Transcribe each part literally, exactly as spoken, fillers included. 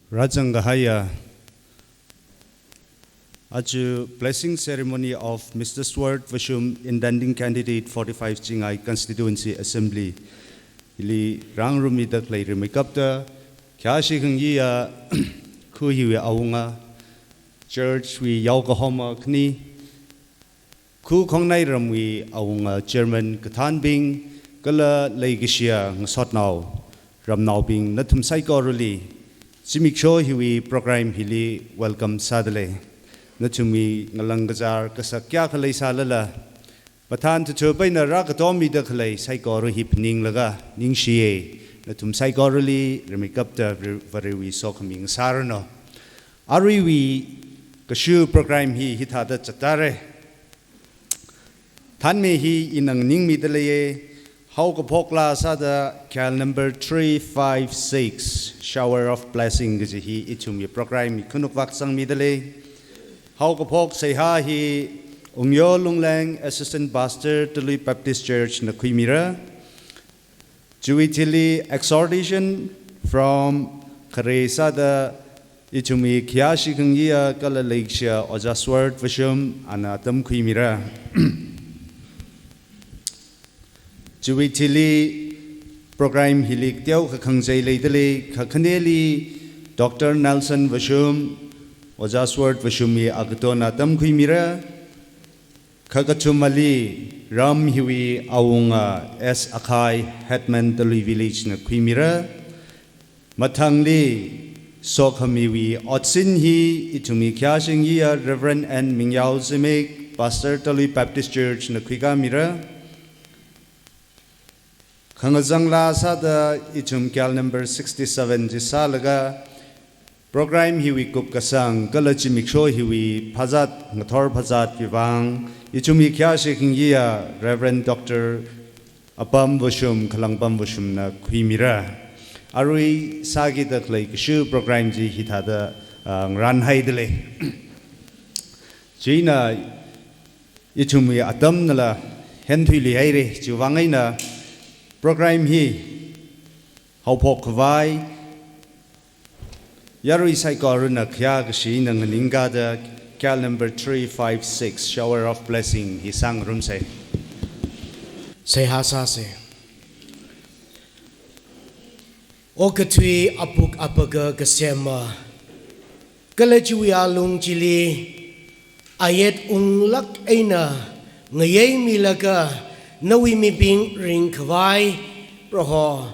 Rāzang kahaiya, aja blessing ceremony of Mister Sword Vashum, intending candidate forty-five Chingai Constituency Assembly hili rāngarumida khalei rimeikapta, khayāshi khangayiya khu hiwui awunga, church wui yaokahoma khani, khu khongnai ramwui awunga chairman kathānbing, kala leikashiya ngasotnao ramnaobing, nathum saikorali zimiksho hiwui program hili welcome sādalei. Nathumwui ngalang kazār kasak kayākha leisālala, mathān thuthupheina rākatommida khalei saikora hi phaninglaga ningshiya. Nathum saikorali rimeikapta Vare-, Varewui sokhami ngasāranu. Aruiwui kashu program hi hithāda zattāra. Thānmei hi ina nganingmida leiya, haokaphok laa sāda khayal number three five six, Shower of Blessing kaji hi ithumwui program hi khanuk vākasangmida lei. Haokaphok seihā hi Ungyo Lungleng, Assistant Pastor, Talui Baptist Church na khuimira. Chiwui thili exhortation from khare sāda ithumwui khayāshi khangayiya kala leikashiya Ojā Sword Vashum, ana atam khuimira. Chiwui thili program hili teokha khangachei leidalei, kakhaneli Doctor Nelson Vashum, Ojā Sword Vashumwui agaton atam khuimira. Kakathumali ram hiwui awunga S Akhai, Headman Talui Village na khuimira. Mathangli sokhamiwui otsin hi ithumwui khayāshi khangayiya Reverend N Mingyao Zimik, Pastor Talui Baptist Church na khuikāmira. Khangazang laa sāda ithum khayal number sixty-seven chi sālaga, program hiwui kupkasang kala zimiksho hiwui phazat, ngathor phazatwui vang ithumwui khayāshi khangayiya Reverend Doctor Apam Vashum, Khalangbam Vashum na khuimira. Arui sākida khalei kashu program chi hithāda, ah, ngarānhaida lei. Chieina ithumwui atamnala henthuiluihaira, chiwui vang eina program hi haophok khavai, yarui saikorana khayākashi eina nganingkāda khayal number three five six, Shower of Blessing hi sāngarumsa. Seihā sāsa. Okathui apuk apaka kasema, kala chiwui alung chili ayet unglāk eina ngayeimilaga nawui mibing ringkhavai, Proho,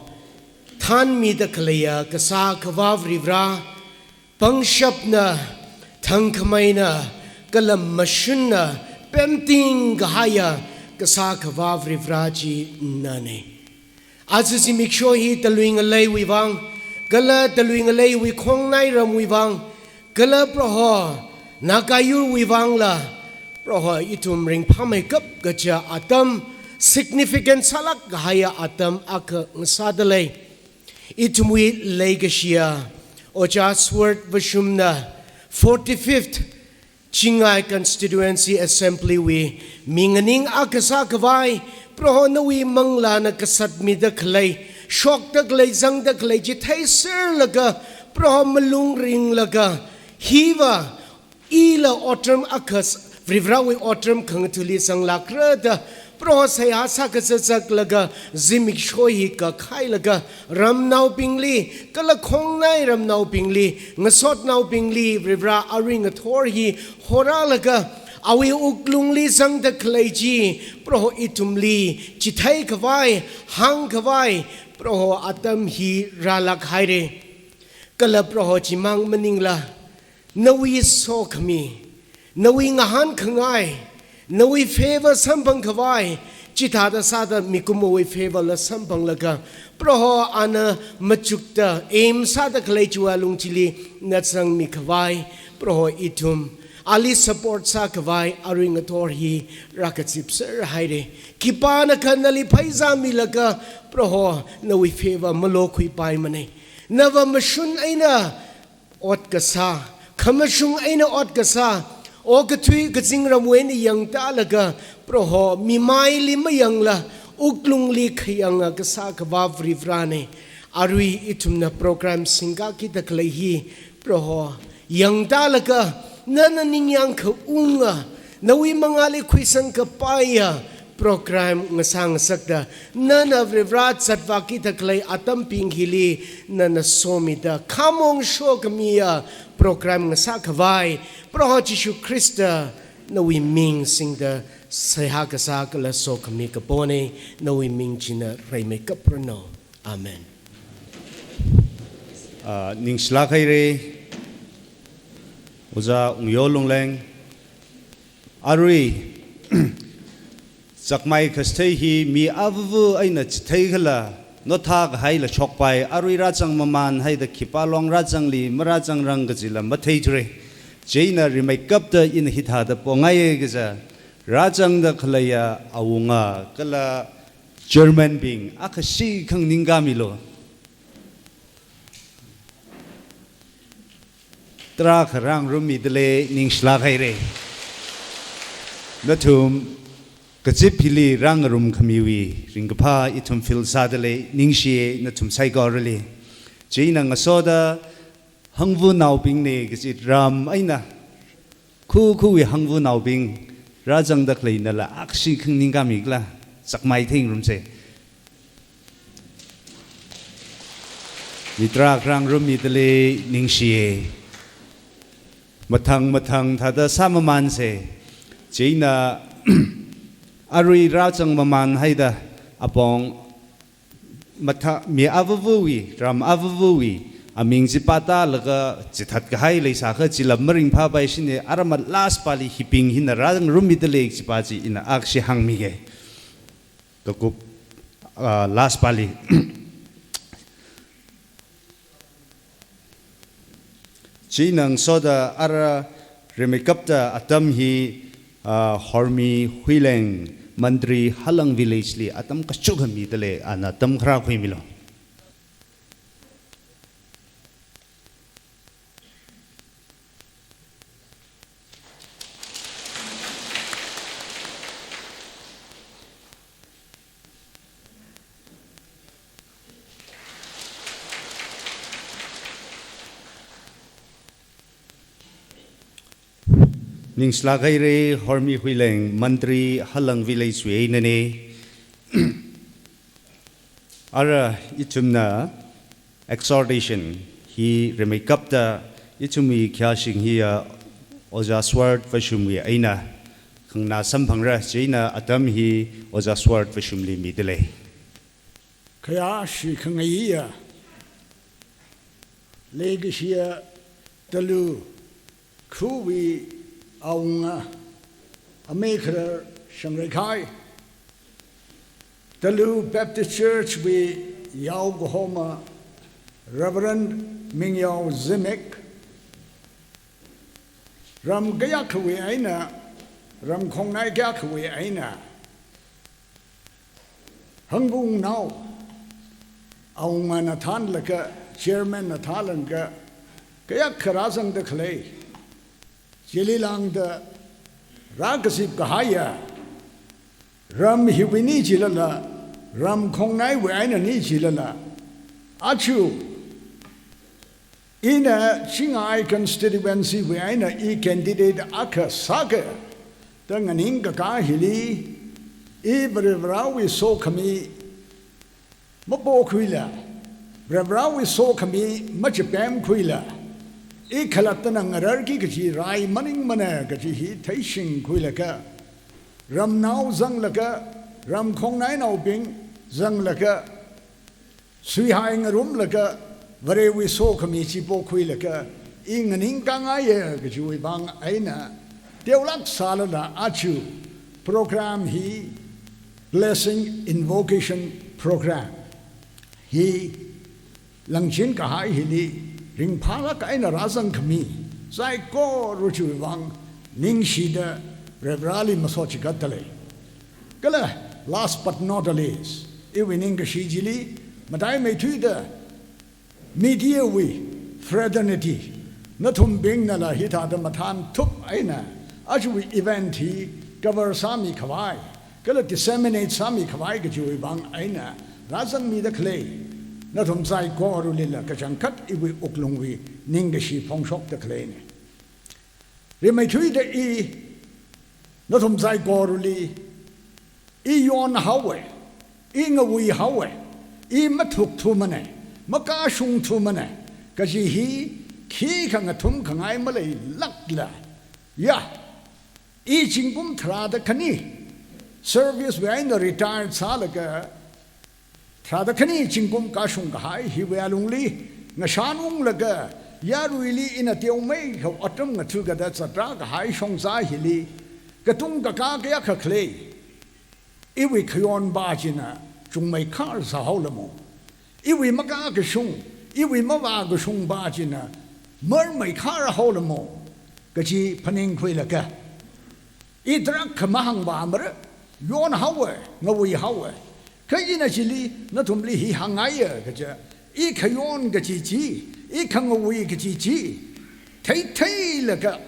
thānmida khaleiya Kasā Akhava Varivara, pangshapna, thangkhameina, kala mashunna pemting kahaiya Kasā Akhava Varivara chi nana. Aja zimiksho hi talui ngaleiwui vang, kala talui ngaleiwui khongnai ramwui vang, kala Proho, Naga yurwui vangla, Proho, ithum ringphāmeikap kaja atam, significant sālāk kahaiya atam akha ngasāda lei. Ithumwui leikashiya Ojā Sword Vashumna forty-fifth Chingai Constituency Assembly wui mi nganing akha sākhavai, Proho nawui manglāna kasatmida khalei, shokda khalei, zangda khalei chi theiserlaga, Proho malung ringlaga, hiva ila otram akha s-, Varivarawui otram khangathali zanglākra da, Proho seihā sākazakzaklaga, zimiksho hi kakhailaga, ramnaobingli, kala khongnai ramnaobingli, ngasotnaobingli, Varivara arui ngathor hi horālaga, awui wuklungli zangda khalei chi, Proho ithumli chitheikhavai, hāngkhavai, Proho atam hi rālāk haira. Kala Proho chimang maningla, nawui sokhami, nawui ngahānkhangai, nawui favor samphangkhavai, chithāda sāda mikumowui favor la samphanglaga, Proho ana machukda aim sāda khalei chiwui alung chili na zangmikhavai, Proho ithum ali support sākhavai arui ngathor hi rākazipser haira. Khipānakha nali pheizāmilaga, Proho nawui favor malokhuipaimana. Nava mashun eina ot kasā, khamashung eina ot kasā, okathui kazingramwui eina yangtālaga, Proho, mimaili mayangla, wuklungli khayanga Kasā Akhava Varivarana. Arui ithumna program singkakida khalei hi, Proho, yangtālaga, nana ningyāng khaunga, nawui mangāli khuisangkapaiya program ngasā ngasakda, nana Varivara zatvākida khalei atambing hili, nana somida, khamong shokhamiya program ngasākhavai, Proho Jishu Khrista, nawui ming singda, seihā kasā kala sokhami kapona, nawui ming china reimeikap ranu. Amen. Ah, ningshilāk haira, Ojā Ungyo Lungleng. Arui, chakmai khastathei hi mi avuvu eina chithei khala, nothā kahaila shokpai, arui rāzang mamān haida khipā long rāzangli, marāzangrang kajila matheithura. Chieina rimeikapta ina hithāda pongaiya kaja, rāzangda khaleiya awunga, kala chairman bing, akha shikhang ningkāmilu. Tarākha rāngarummidalei, ningshilāk haira. Nathum kazip hili rāngarumkhamiwui ringkaphā ithum feel sādalei, ningshiya nathum saikorali. Chieina ngasoda hangvunaobingna kaji ram eina, khu khuwui hangvunaobing, rāzangda khaleinala akha shikhang ningkāmi kala, chakmai theingarumsa. Mi tarākha rāngarummidalei, ningshiya. Mathang mathang thāda sāmamānsa. Chieina arui rāzang mamān haida apong mathā, mi avuvuwui, ram avuvuwui aming chi pātālaga chithat kahai leisākha chila maringphāpaishina, aram last pali hibing hina rāngarummidalei kajipa chi ina akha shi hāngmiga. Kakup, ah, last pali. Chieina ngasoda ara rimeikapta atam hi, ah, Hormi Huileng, Mantri Halang Village li atam kachungkha midalei, ana atam kharā khuimilu. Ningshilāk haira, Hormi Huileng, Mantri Halang Village wui einana. Ara ithumna exhortation hi rimeikapta ithumwui khayāshing hiya Ojā Sword Vashumwui eina khanganā samphangra, chieina atam hi Ojā Sword Vashumli midalei. Khayāshi khangaiya, leikashiya Talu khuwui awunga, amei kharar shangreikahai, Talu Baptist Church wui yao kahoma Reverend Mingyao Zimik, ram kayākhawui eina, ram khongnai kayākhawui eina, hangvungnao, awungana thānlaga, chairman na thānlaga, kayākha rāzangda khalei, chili lāngda rākazip kahaiya, ram hiwui ni jilala, ram khongnaiwui eina ni jilala, aja ina Chingai constituency wui eina i candidate akha sāga da nganingkakā hili, i Varivarawui sokhami mapokhuila, Varivarawui sokhami machipemkhuila, i khalattana ngararki kaji rai maningmana kaji hi theishingkhuilaga, ramnao zanglaga, ram khongnainaobing zanglaga, suihai ngarumlaga, Varewui sokhami chi pokhuilaga, i nganingkāngaiya kajiwui vang eina, teolāk sālala aja program hi Blessing Invocation Program hi langchinkahai hili ringphālāk eina rāzangkhami saikora chiwui vang ningshida Varivarali masochigatdalei. Kala, last but not the least, iwui ningkashi chili mataimeithuida media wui fraternity, nathumbingnala hithāda mathānthup eina ajawui event hi cover sāmikhavai kala disseminate sāmikhavai kajiwui vang eina rāzangmida khalei nathum saikoralila kachangkhat iwui wuklungwui ningkashi phongshokda khaleina. Rimeithuida i nathum saikorali i yonhaowa, i ngawuihaowa, i mathukthumana, makashungthumana kaji hi khikha ngathum khangai maleilākla. Ya, i zingkum tharāda khani service wui eina retired sālaga, tharāda khani zingkum kashung kahai hiwui alungli, ngashan unglaga, yaruili ina teomeikha otram ngathukada zatrā kahai shongza hili, katung kakā kayākha khalei, iwui khayonpa china chungmeikhar sāhaolamo. Iwui makakashung, iwui mavākashungpa china marmeikhar haolamo kaji phaningkhuilaga, i tarākha mahāngpamara, yonhaowa, ngawuihaowa. Kha ina chili nathumli hi hāngngaiya kaja, i khayon kaji chi, i khangawui kaji chi theitheilaga,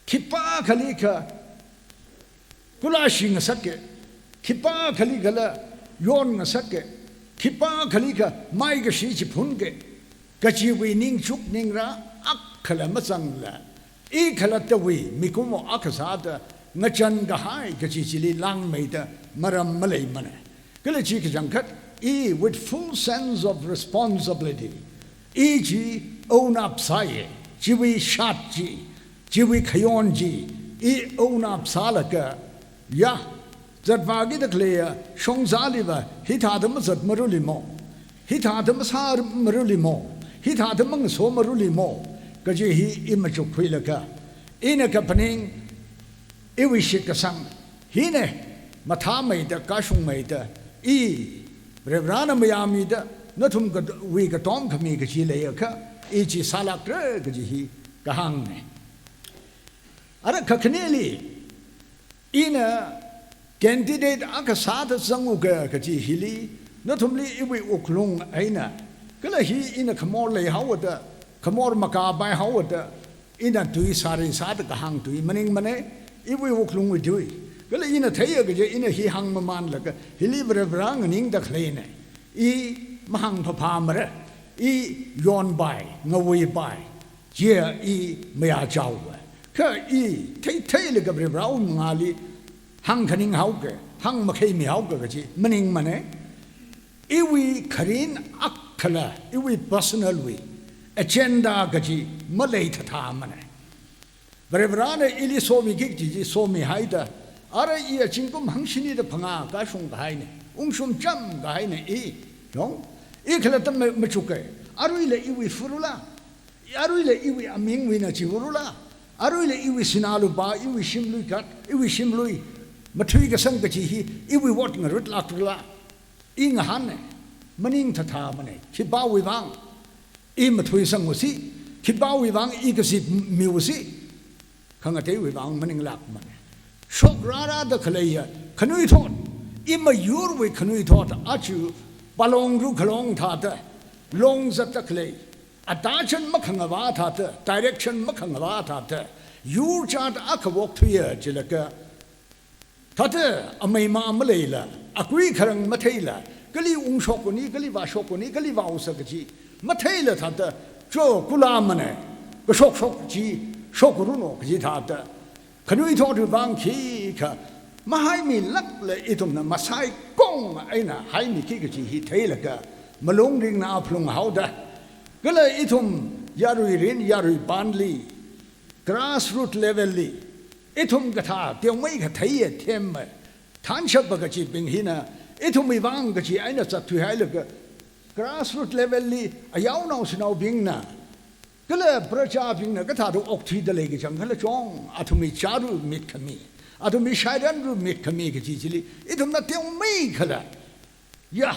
khipākhalikha kula shi ngasaka, khipākhalikhala yon ngasaka, khipākhalikha maikashi chi phunga kajiwui ningchuk ningrā akhala mazangla, i khalattawui mikumo akha sāda ngachān kahai kaji chili langmeida maram maleimana. Kala chi kachangkhat i with full sense of responsibility, i chi own up sāya, chiwui shat chi, chiwui khayon chi i own up sālaga, ya, zatvākida khaleiya shongzaliva hithāda mazatmarulimo, hithāda masāmarulimo, hithāda mangasomarulimo kaji hi i machukkhuilaga, ina kaphaning, iwui shitkasang hina mathāmeida, kashungmeida, i Varivarana mayāmida, nathum kawui katom khami kaji leiakha, i chi sālākra kaji hi kahāngna. Ara kakhaneli, ina candidate akha sāda zanguga kaji hili, nathumli iwui wuklung eina, kala hi ina khamor leihaoda, khamor makāpai haoda, ina tui sari sāda kahāng tui maningmana, iwui wuklungwui tui. Kala ina theiya kaja ina hi hāngmamānlaga, hili Varivara nganingda khaleina. I mahāngphaphāmara, i yonpai, ngawuipai, chiya i mayāchaowa. Kha i theitheilaga Varivarawui mangāli hāngkhaninghaoga, hāngmakheimihaoga kaji maningmana. Iwui kharin akhala, iwui personal wui agenda kaji maleithathāmana. Varivarana ili somiki kaji chi somihaida, ara i zingkum hangshini da phangā kashung kahaina, ungshung chām kahaina i, yong, i khalatta ma-, machuka, aruila iwui furula, aruila iwui amingwuina chiurula, aruila iwui sinā lupā, iwui shimlui kat, iwui shimlui mathuikasang kaji hi, iwui ot ngarutlākrala, i ngahāna, maningthathāmana, khipāwui vang i mathuisangusi, khipāwui vang i kazip miusi, khangateiwui vang maninglākmana. Shokrara da khaleiya khanuithot, i mayurwui khanuithot, aja palongru khalong thāda, longzatda khalei, attention makhangavā thāda, direction makhangavā thāda, yurchat akha okthuiya chilaga, thāda ameima maleila, akui kharang matheila, kali ungshokkuni, kali vāshokkuni, kali vāusa kaji matheila thāda, cho kulāmana, kashokshok chi shokruno kaji thāda, khanuithotwui vang khikha mahaimilākla ithumna masaikong eina haimiki kaji hi theilaga, malung ringna aphlung haoda, kala ithum yaruirin yaruipanli, grassroot level li, ithum kathā teomeikha theiya themma, thanshapa kajibing hina, ithumwui vang kaji eina zatthuihailaga, grassroot level li ayaonao shanaobingna, kala prajabingna kathāda okthuida lei kachang khala chong, athumwui chāru mitkhami, athumwui shairanru mitkhami kaji chili, ithumna teomeikhala, ya,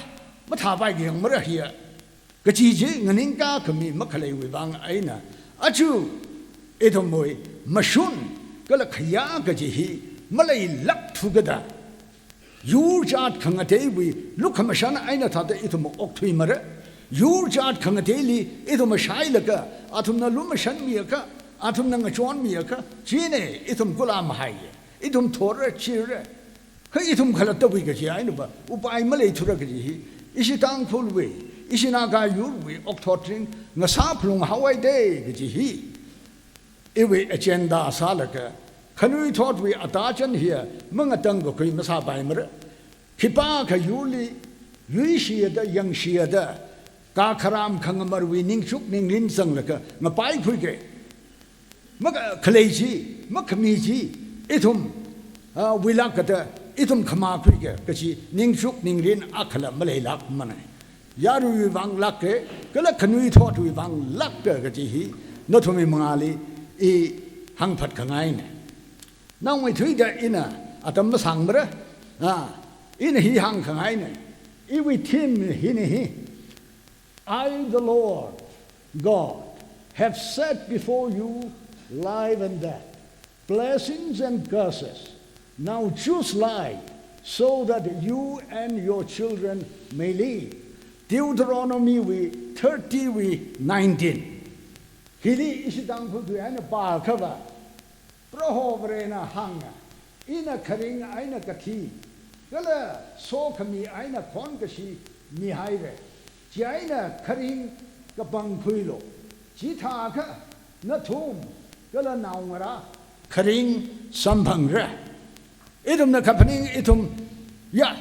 mathāpai kayang mara hiya kaji chi nganingkā khami makhaleiwui vang eina, aja ithumwui mashun kala khayā kaji hi maleilākthukada, yurchat khangateiwui lukhamashan eina thāda ithum okthuimara. Yurchat khangateili ithum shailaga, athumna lumashanmiakha, athumna ngachonmiakha, china ithum kulāmahaiya, ithum thora chira. Kha ithum khalattawui kaji einava upai maleithura kaji hi, ishi Tangkhulwui ishi Naga yurwui okthot ring ngasā phalung haowa de kaji hi iwui agenda sālaga, khanuithotwui atachan hiya mangatangkakhui masāpaimara. Khipākha yurli yuishida, yangshida, kakharam khangamarwui ningchuk ningrin zanglaga ngapaikhuiga, maka khalei chi, makhami chi, ithum, ah, wuilak kada, ithum khamakhuiga kachi ningchuk ningrin akhala maleilakmana. Yaruiwui vang lakka, kala khanuithotwui vang lakka kachi hi nathumwui mangāli i hāngphat khangaina. Naomeithuida ina atam masāngmara, ah, ina hi hāngkhangaina. Iwui theme hina hi. I, the Lord God, have set before you life and death, blessings and curses. Now choose life, so that you and your children may live. Deuteronomy wui thirty wui nineteen. Hili ishi Tangkhul tui eina pākhava, Proho Varena hānga, ina kharing eina kathi, kala sokhami eina khonkashi mihaira. Chieina kharing kapangkhuilu. Chithākha nathum kala naongarā kharing samphangra. Ithumna kaphaning ithum, ya,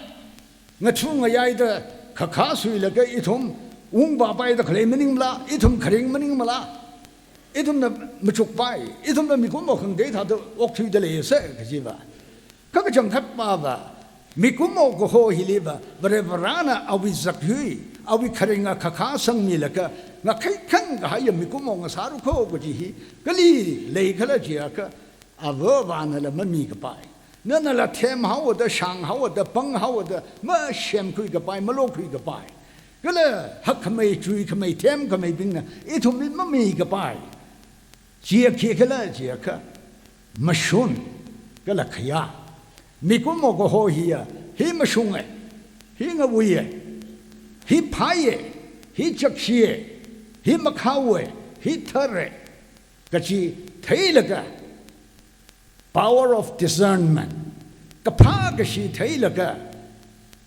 ngathu ngayaida khakha suilaga ithum ungvāpaida khalei maningmala, ithum kharing maningmala, ithumna machukpai, ithumna mikumo khangatei thāda okthuida leisa kajiva. Kha kachangkhatpava, mikumo kaho hiliva, Varivarana awui zakyui, awui kharinga khakha sangmilaga, ngakhai khangkahaiya mikumo ngasāra kho kaji hi, kali leikhala jiakha, avāvanala mamikapai. Nanala themhaoda, shānghaoda, panghaoda, masemkhuikapai, malokhuikapai. Kala hakkhamei, chuikhamei, themkhameibingna ithumli mamikapai. Chiya khikhala jiakha, mashun kala khayā. Mikumo kaho hiya, hi mashunga, hi ngawuiya, hi phāya, hi chakshiya, hi makhaowa, hi thara kachi theilaga, power of discernment, kaphā kashi theilaga,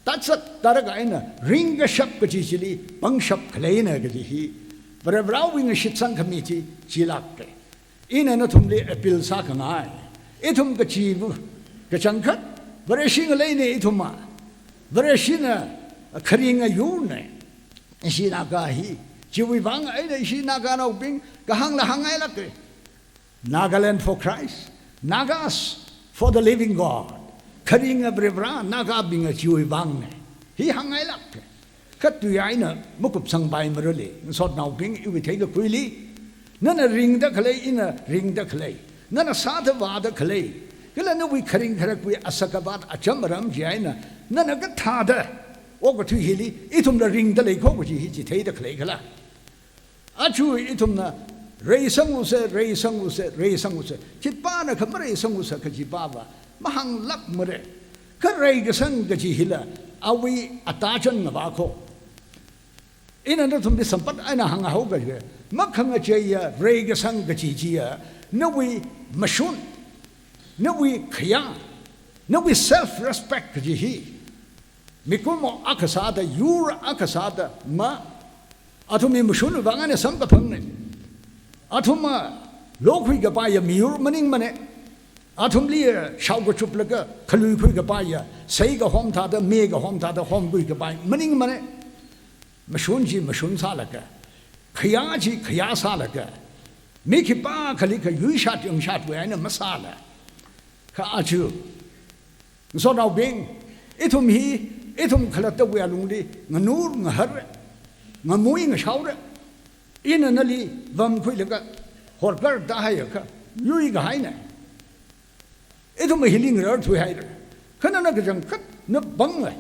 tatsak taraka eina ringkashap kachi chili pangshap khaleina kaji hi, Varivarawui ngashitsang khami chi chilāka. Ina nathumli appeal sākhangai. Ithum kachiva kachangkhat, Vareshi ngaleina ithumva. Vareshina kharinga yurna. Ishi Naga hi. Chiwui vang eina ishi Naganaobing kahāngla hāngngailāka. Nagaland for Christ, Nagas for the living God. Kharinga Varivara, Nagabinga chiwui vangna. Hi hāngngailāka. Kha tui eina makupsangpaimara le, ngasotnaobing iwui theikakuili. Nana ringda khalei, ina ringda khalei. Nana sāda vāda khalei. Kala nawui kharing kharakwui asakavat acham aram chieina, nana kathāda okathui hili, ithumla ringda lei kho kaji hi chitheida khalei khala. Aja ithumna, reisanglusa, reisanglusa, reisanglusa. Khipānakha mareisanglusa kajipava, mahānglākmara. Kha reikasang kaji hila, awui atachan ngavā kho. Ina nathumli sampat eina hānghao kaji, makhangacheiya, reikasang kaji chiya, nawui mashun, nawui khayā, nawui self-respect kaji hi. Mikumo akha sāda, yur akha sāda, ma, athumwui mashun vang eina samkaphangna. Athumva lokhuikapaiya miyur maningmana. Athumli shaokachuplaga khaluikhuikapaiya, seikahom thāda, meikahom thāda homkhuikapai maningmana. Mashun chi mashun sālaga, khayā chi khayā sālaga, mi khipākhalikha yuishat yangshatwui eina masāla. Kha aja, ngasotnaobing, ithum hi, ithum khalattawui alungli, nganur ngahar, ngamui ngashaora. Ina nali vamkhuilaga, horkar tahaiakha, yuikahaina. Ithum hili ngararthuihaira. Kha nana kachangkhat, na panga,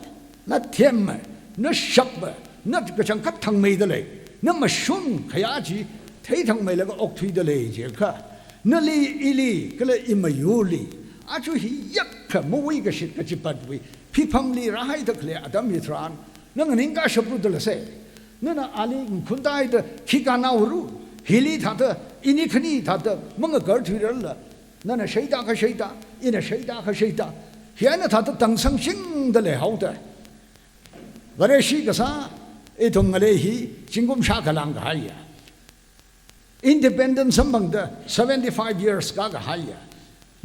na thema, na shapa, na kachangkhat thangmeida lei. Na mashun khayā chi theithangmeilaga okthuida lei jiakha, nali ili, kala imayurli, aja hiyākha mawui kashit kachipatwui phiphamli rāhaida khalei atam hitharan, na nganingkashapra dalase. Nana ali ngakhuntaida khikha naoru, hili thāda, ini khani thāda mangakarthuirarla, nana sheida kha sheida, ina sheida kha sheida. Hi eina thāda tangsangchingda leihaoda, Vareshi kasā, Ithum ngalei hi zingkum shākha lāngkahaiya. Independence samphangda seventy-five years kākahaiya.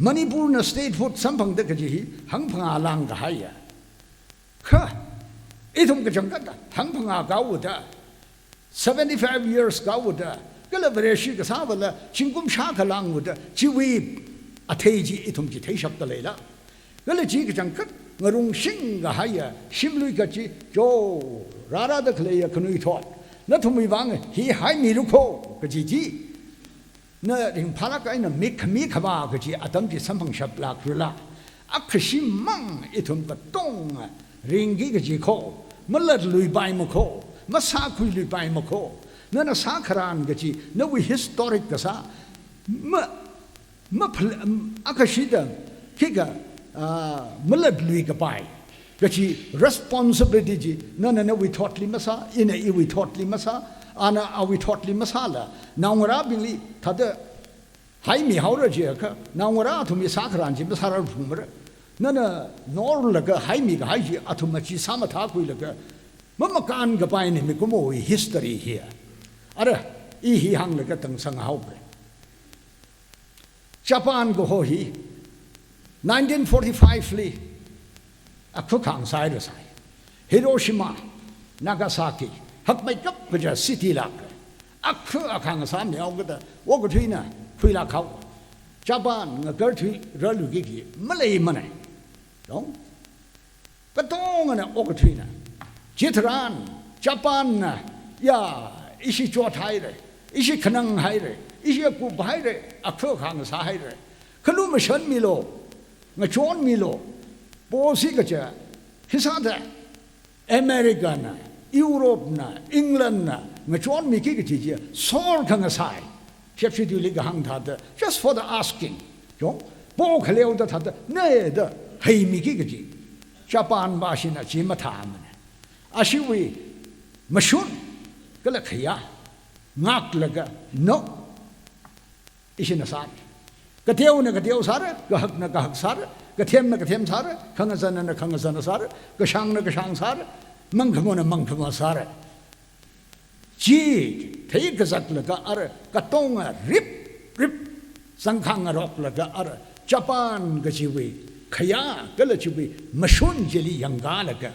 Manipurna statehood samphangda kaji hi hangphangā lāngkahaiya. Kha, ithum kachangkhat hangphangā kāhaoda, seventy-five years kāhaoda, kala Vareshi kasāvala zingkum shākha lānghaoda, chiwui athei chi ithum chi theishapda leila. Kala chi kachangkhat ngarumshing kahaiya shimlui kachi, jo, rārāda khaleiya khanuithot, nathumwui vang hi haimilu kho kaji chi, na ringphālāk eina mik khami khavā kaji atam chi samphangshaplākrala, akhashimang ithum katonga ringki kaji kho, malatluipaima kho, masākhuiluipaima kho, nana sākharan kaji, nawui historic kasā, ma, maphal-, um, akhashida, khikha, ah, malatluikapai kaji responsibility chi, nana nawui thotli masā, ina iwui thotli masā, ana awui thotli masāla, naongarābingli thāda haimihaora jiakha, naongarā athumwui sākharan chi masārarphungmara. Nana norlaga haimi kahai chi athumna chi sāmathākhuilaga, mamakānkapaina mikumowui history hi. Ara, i hi hānglaga tangsanghaoke. Japan kaho hi nineteen forty-five li akha khāngasāhaira sai. Hiroshima, Nagasaki, hakmeikap kaja city lāk, akha khāngasā mihaokida, okathuina khuilākhao. Japan ngakarthui rāluiki kaji maleimana. Yong? Katongana okathuina. Chitharan, Japanna, ya, ishi chothaira, ishi khananghaira, ishi kuphaira, akha khāngasāhaira. Kha lumashanmilu, ngachonmilu, posi kaja, hisāda, Americana, Europena, Englandna, ngachonmiki kaji chi, sor khangasai. Shepshi tuili kahāng thāda, just for the asking. Yong, po khaleoda thāda, neda, haimiki kaji. Japan vāshina chi mathāmana. Ashiwui mashun, kala khayā, ngaklaga, no, ishina sāra. Kateona kateo sāra, kahakna kahak sāra, kathemna kathem sāra, khangazanna khangazan sāra, kashangna kashang sāra, mangkhamona mangkhama sāra. Chi theikazaklaga ara katonga rip, rip, zangkhangaroklaga ara Japan kajiwui khayā kala chiwui mashun chili yangkalaga,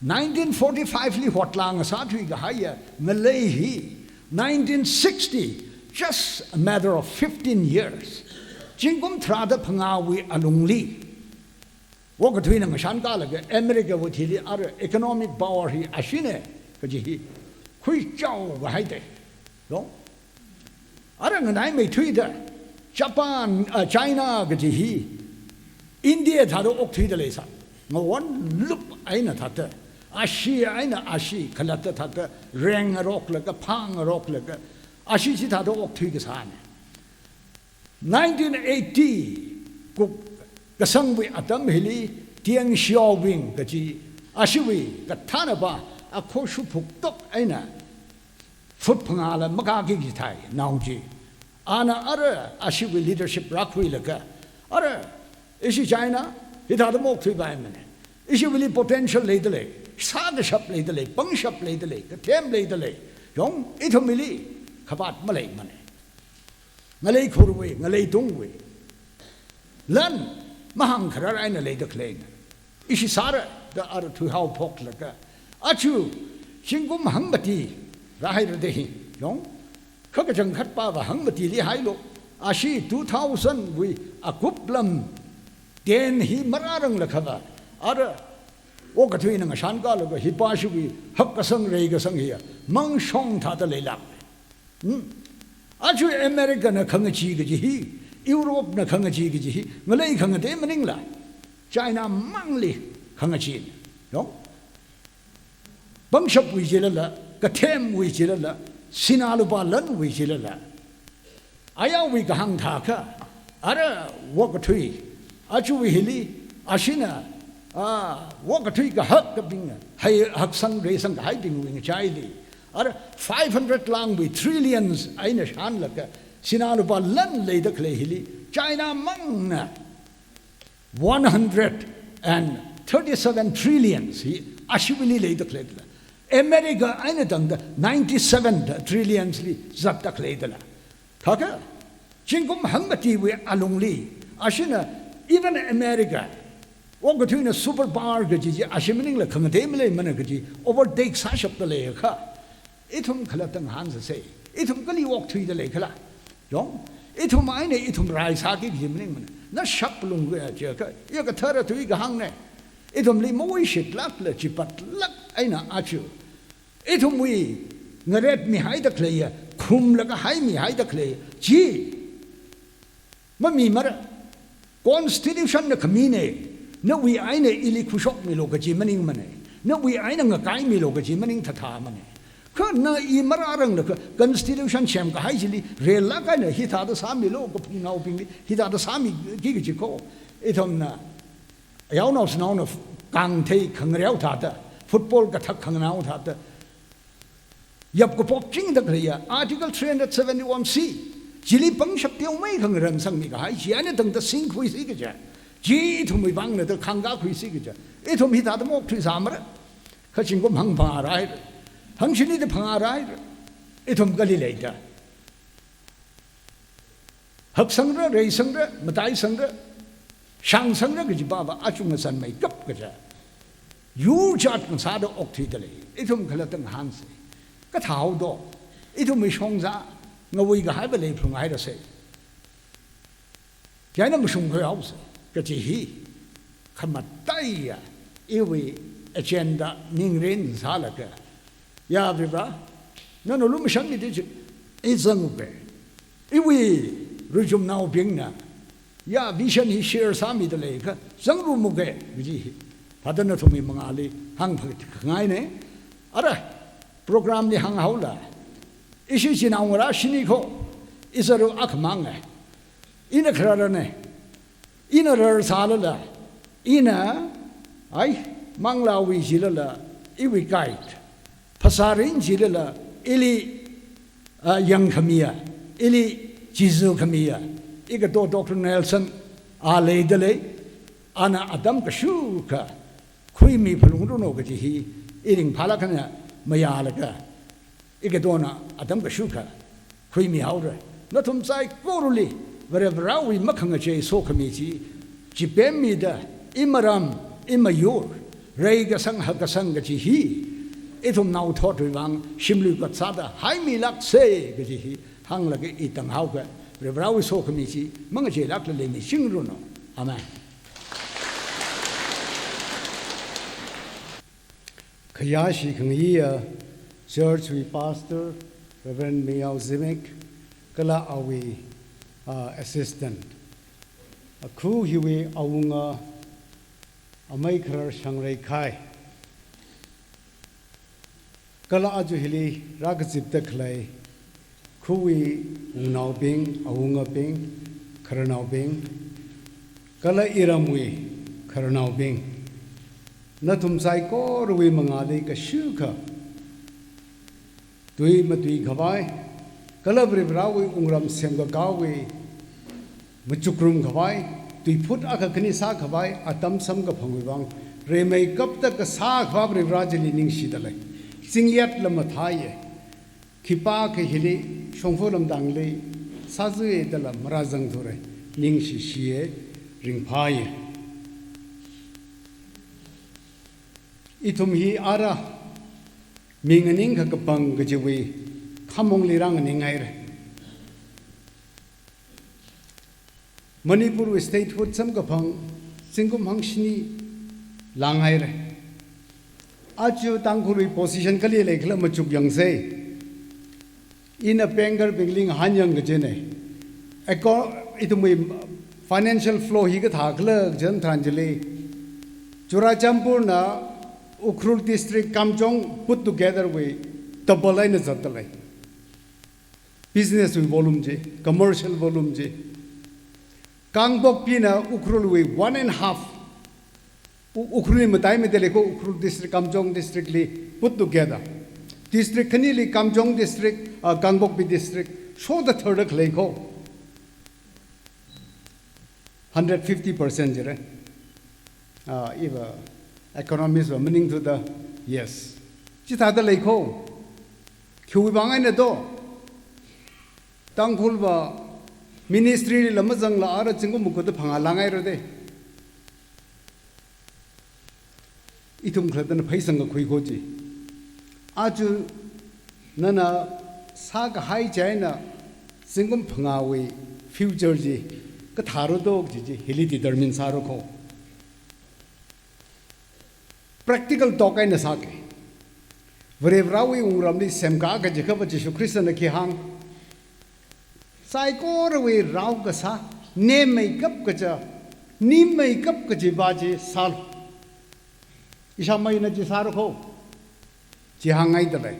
nineteen forty-five li hotlāngasāthui kahaiya ngalei hi, nineteen sixty, just a matter of fifteen years. Zingkum tharāda phangāwui alungli, okathuina ngashankalaga Americawui thili ara economic power hi ashina kaji hi khuichao kahaida. Yong? Ara nganaimeithuida, Japan, ah, China kaji hi, India thāda okthuida leisā. Ngawon lup eina thāda, ashi eina ashi khalatta thāda, rengngaroklaga, phāngaroklaga, ashi chithāda okthui kasāna. Nineteen eighty kuk kasangwui atam hili, Deng Xiaoping kaji, ashiwui kathānapa, akho shuphuktok eina, foot phangāla makāki kithai, nao chi. Ana ara ashiwui leadership rākhuilaga, ara, ishi China, hithāda mokthuipaimana. Ishiwuili potential leidalei, sākashap leidalei, pangshap leidalei, kathem leidalei. Yong, ithumwuili khavāt maleimana. Ngalei khurwui, ngalei tungwui lan mahāngkharar eina leida khaleina. Ishi sāra da ara thuihao phoklaga, achu, zingkum hangmati rāhaira da hi, yong, kha kachangkhatpava hangmatili hailu, ashi two thousand wui akup lam ten hi marāranglakha va, ara okathuina ngashankalaga hipāshiwui hakkasang reikasang hiya mangshong thāda leilāk. Hmm. Achu Americana khangachee kaji hi, Europena khangachee kaji hi, ngalei khangatei maningla, China mangli khangachee. Yong? Pangshapwui jilala, kathemwui jilala, sinā lupā lanwui jilala. Ayarwui kahāng thākha, ara okathui, achuwui hili, ashina, ah, okathui kahak kabing, hai haksang reisang kahaibingwui ngachaili, ara five hundred lāngwui trillions eina shānlaga, sinā lupā lan leida khalei hili, China mangna one hundred and thirty-seven trillions hi ashiwuili leida khaleila. America eina tangda ninety-seven trillions li zatda khaleidala. Kha kha, zingkum hangmatiwui alungli, ashina, even America, okathuina superpower kaji chi, ashi maningla khangatei maleimana kaji, overtake sāshapda leiakha, ithum khalatta ngahānsāsei, ithum kali okthuida leikhala. Yong, ithum eina ithum rai sāki kaji maningmana. Na shaplung khuiya chiakha, ya kathara tui kahāngna. Ithumli mawishitlākla chipatlāk eina aja ithumwui ngaretmihaida khaleiya, khumlaga haimihaida khalei chi mamimara. Constitution na khamina, nawui eina ili khuishokmilu kaji maningmana, nawui eina ngakaimilu kaji maning thathamana. Kha na i marāranglakha constitution semkahai chili rellāk eina hithāda sāmilu, kaphungnaobingli hithāda sāmiki kaji kho. Ithumna yaonao shanaona kangthei khangareo thāda, football kathak khanganao thāda, yapkapop chingda khaleiya Article three hundred seventy-one C chili pangshap teomeikha ngarānsangmi kahai chi eina tangda singkhuisi kaja chi ithumwui vangna da khangkakhuisi kaja. Ithum hithāda maokthuisāmara. Kha zingkum hang phangā rāhaira, hangshini da phangā rāhaira. Ithum kali leida, haksangra, reisangra, mataisangra, shangsangra kaji pava achung asanmeikap kaja yur jat ngasāda okthuida lei. Ithum khalatta ngahānsei. Kathāhaodo, ithumwui shongza ngawui kahaiva leiphalunghairasei. Chieina mashungkhuihaosei kaji hi khamataiya iwui agenda ningrin sālaga, ya Varivarā, nana lumashanmida chi, i zanguke. Iwui ruichumnaobingna ya vision hi share sāmida leiakha zangrumuke kaji hi thāda nathumwui mangāli hāngphakhangaina. Ara, program li hānghaola, ishi chinaongarā shini kho, i zaru akhamanga. Ina khararana. Ina rarsālala, ina, ai, manglāwui jilala, iwui guide, phasārin jilala, ili, ah, yangkhamiya, ili chizukhamiya, ikato Doctor Nelson a leida lei. Ana atam kashukha khuimi phalungranu kaji hi i ringphālāk eina mayālaga, ikatona atam kashukha khuimihaora. Nathum saikorali Varivarāwui makhangachei sokhami chi chipemmida, imaram, imayur reikasang hakkasang kaji hi ithum naothotwui vang shimlui kot sāda haimilāksei kaji hi hānglaga i tanghaoka. Varivarāwui sokhami chi mangacheilākla leimichingranu. Amen. Khayāshi khangaiya church wui pastor, Reverend Miyao Zimik, kala awui, ah, assistant. Akhu hiwui awunga, amei kharar Shangreikhai, kala aja hili rākazipda khalei, khuwui wungnaobing, awungabing, khararnaobing, kala iramwui khararnaobing, nathum saikorawui mangāli kashukha tui matuikhavai, kala Varivarāwui wungram semkakāwui machukrum khavai, tuiphut akha khani sākhavai atam samkaphangwui vang, rimeikapta kasā Akhava Varivarā chili ningshida lei. Zingyatla mathāya. Khipākha hili shongfa lamdangli sāzui dala marāzangthura. Ningshishiya, ringphāya. Ithum hi ara mi nganingkha kapang kajiwui khamongli rānganinghaira. Manipurwui statehood samkaphang zingkum hangshini langhaira. Aja Tangkhulwui position kali leikhala machuk yangsei. Ina bankarbingli ngahānyang kajina. Eco-, ithumwui financial flow hi kathākhala kaji tharan chili, Churachandpurna Ukhrul district Kamjong put together wui double eina zatda lei. Business wui volume chi, commercial volume chi. Kangpokpina Ukhrulwui one and half. U-, Ukhrulli mataimida lei kho, Ukhrul district, Kamjong district li put together. District khanili Kamjong district, ah, Kangpokpi district, shoda third khalei kho. Hundred fifty percent jira. Ah, iva economist va maningthuda, yes. Chithāda lei kho. Khiwui vang eina do. Tangkhulva ministry lila mazangla ara zingkum makuda phangā langhaira de. Ithum khalattana pheisang kakhui kho chi. Aja nana sākahai chieina zingkum phangāwui future chi kathāra do chi chi hili determine sāra kho. Practical talk eina sāke. Varivarāwui wungramli semkā kaji khava Jishu Khristana khi hāng. Saikorawui rao kasā, nemeikap kaja, nimeikap kajiva chi sālu. Ishāmeina chi sāra kho. Chi hāngngaida lei.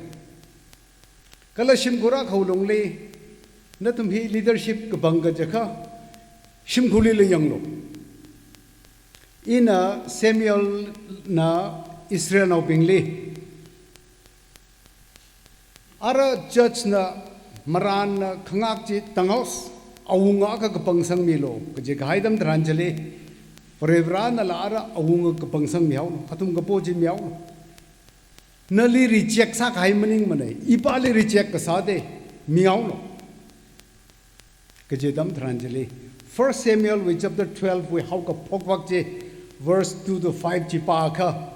Kala shimkhur akha lungli, nathum hi leadership kapang kaja kha, shimkhurlila yanglu. Ina Samuelna Israelnaobingli, ara judge na marānna khangak chi tanghaosa, awunga akha kapang sangmilu, kaji kahai atam tharan chili, Varivarānala ara awunga kapang sangmihaolu, athum kapo chi mihaolu. Nali reject sākahai maningmanei, ipāli reject kasā de, mihaolu. Kaji atam tharan chili, First Samuel wui chapter twelve wui haokaphok vak chi, verse two to five chi pākha.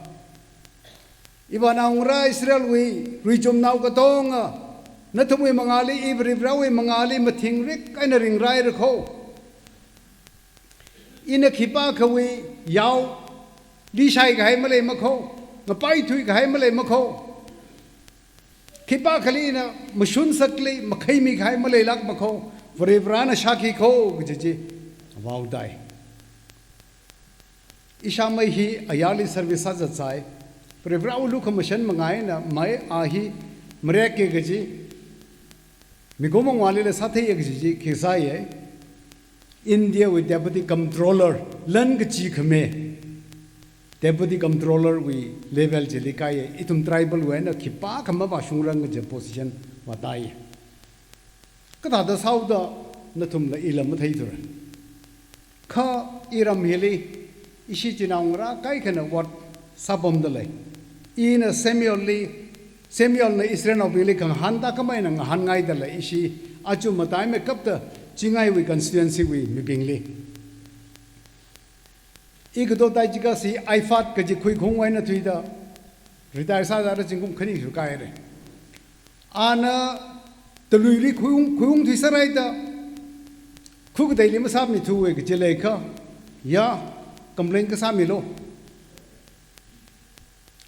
Ivāna wungra Israelwui ruichumnao katonga, nathumwui mangāli, i Varivarāwui mangāli mathingrik eina ringraira kho. Ina khipākhawui yao, lishai kahai maleima kho, ngapai thuikahai maleima kho. Khipākhali ina mashun sakli, makhaimi kahai maleilākma kho, Varivarāna shākhi kho, kaji chi, avao dai. Ishāmei hi ayarli service sāzat sai, Varivarāwui lukhamashan mangā eina mai a hi marekke kaji, mikumo ngawuilila sātheiya kaji chi khi sāye. India wui Deputy Comptroller, lan kachi khami Deputy Comptroller wui level chili kaiye, ithum tribal wui eina khipākha mavāshungrang kaji position vātaiye. Kathāda sāhaoda nathumla ila matheithura. Kha iram hili, ishi chinaongarā kaikhana ot sāpamda lei. Ina Samuelli, Samuelna Israelnaobingli khangahān tākhamei eina ngahānngaida lei ishi, aja mataimeikapta Chingaiwui constituency wui mibingli. I kato Tajikas hi Ifat kaji khuikhaung eina thuida, retire sāda ara zingkum khani shukaire. Ana taluili khuiung, khuiung thuisāraida, khu kateili masāmithuwe kaji leikha, ya, complain kasāmilu.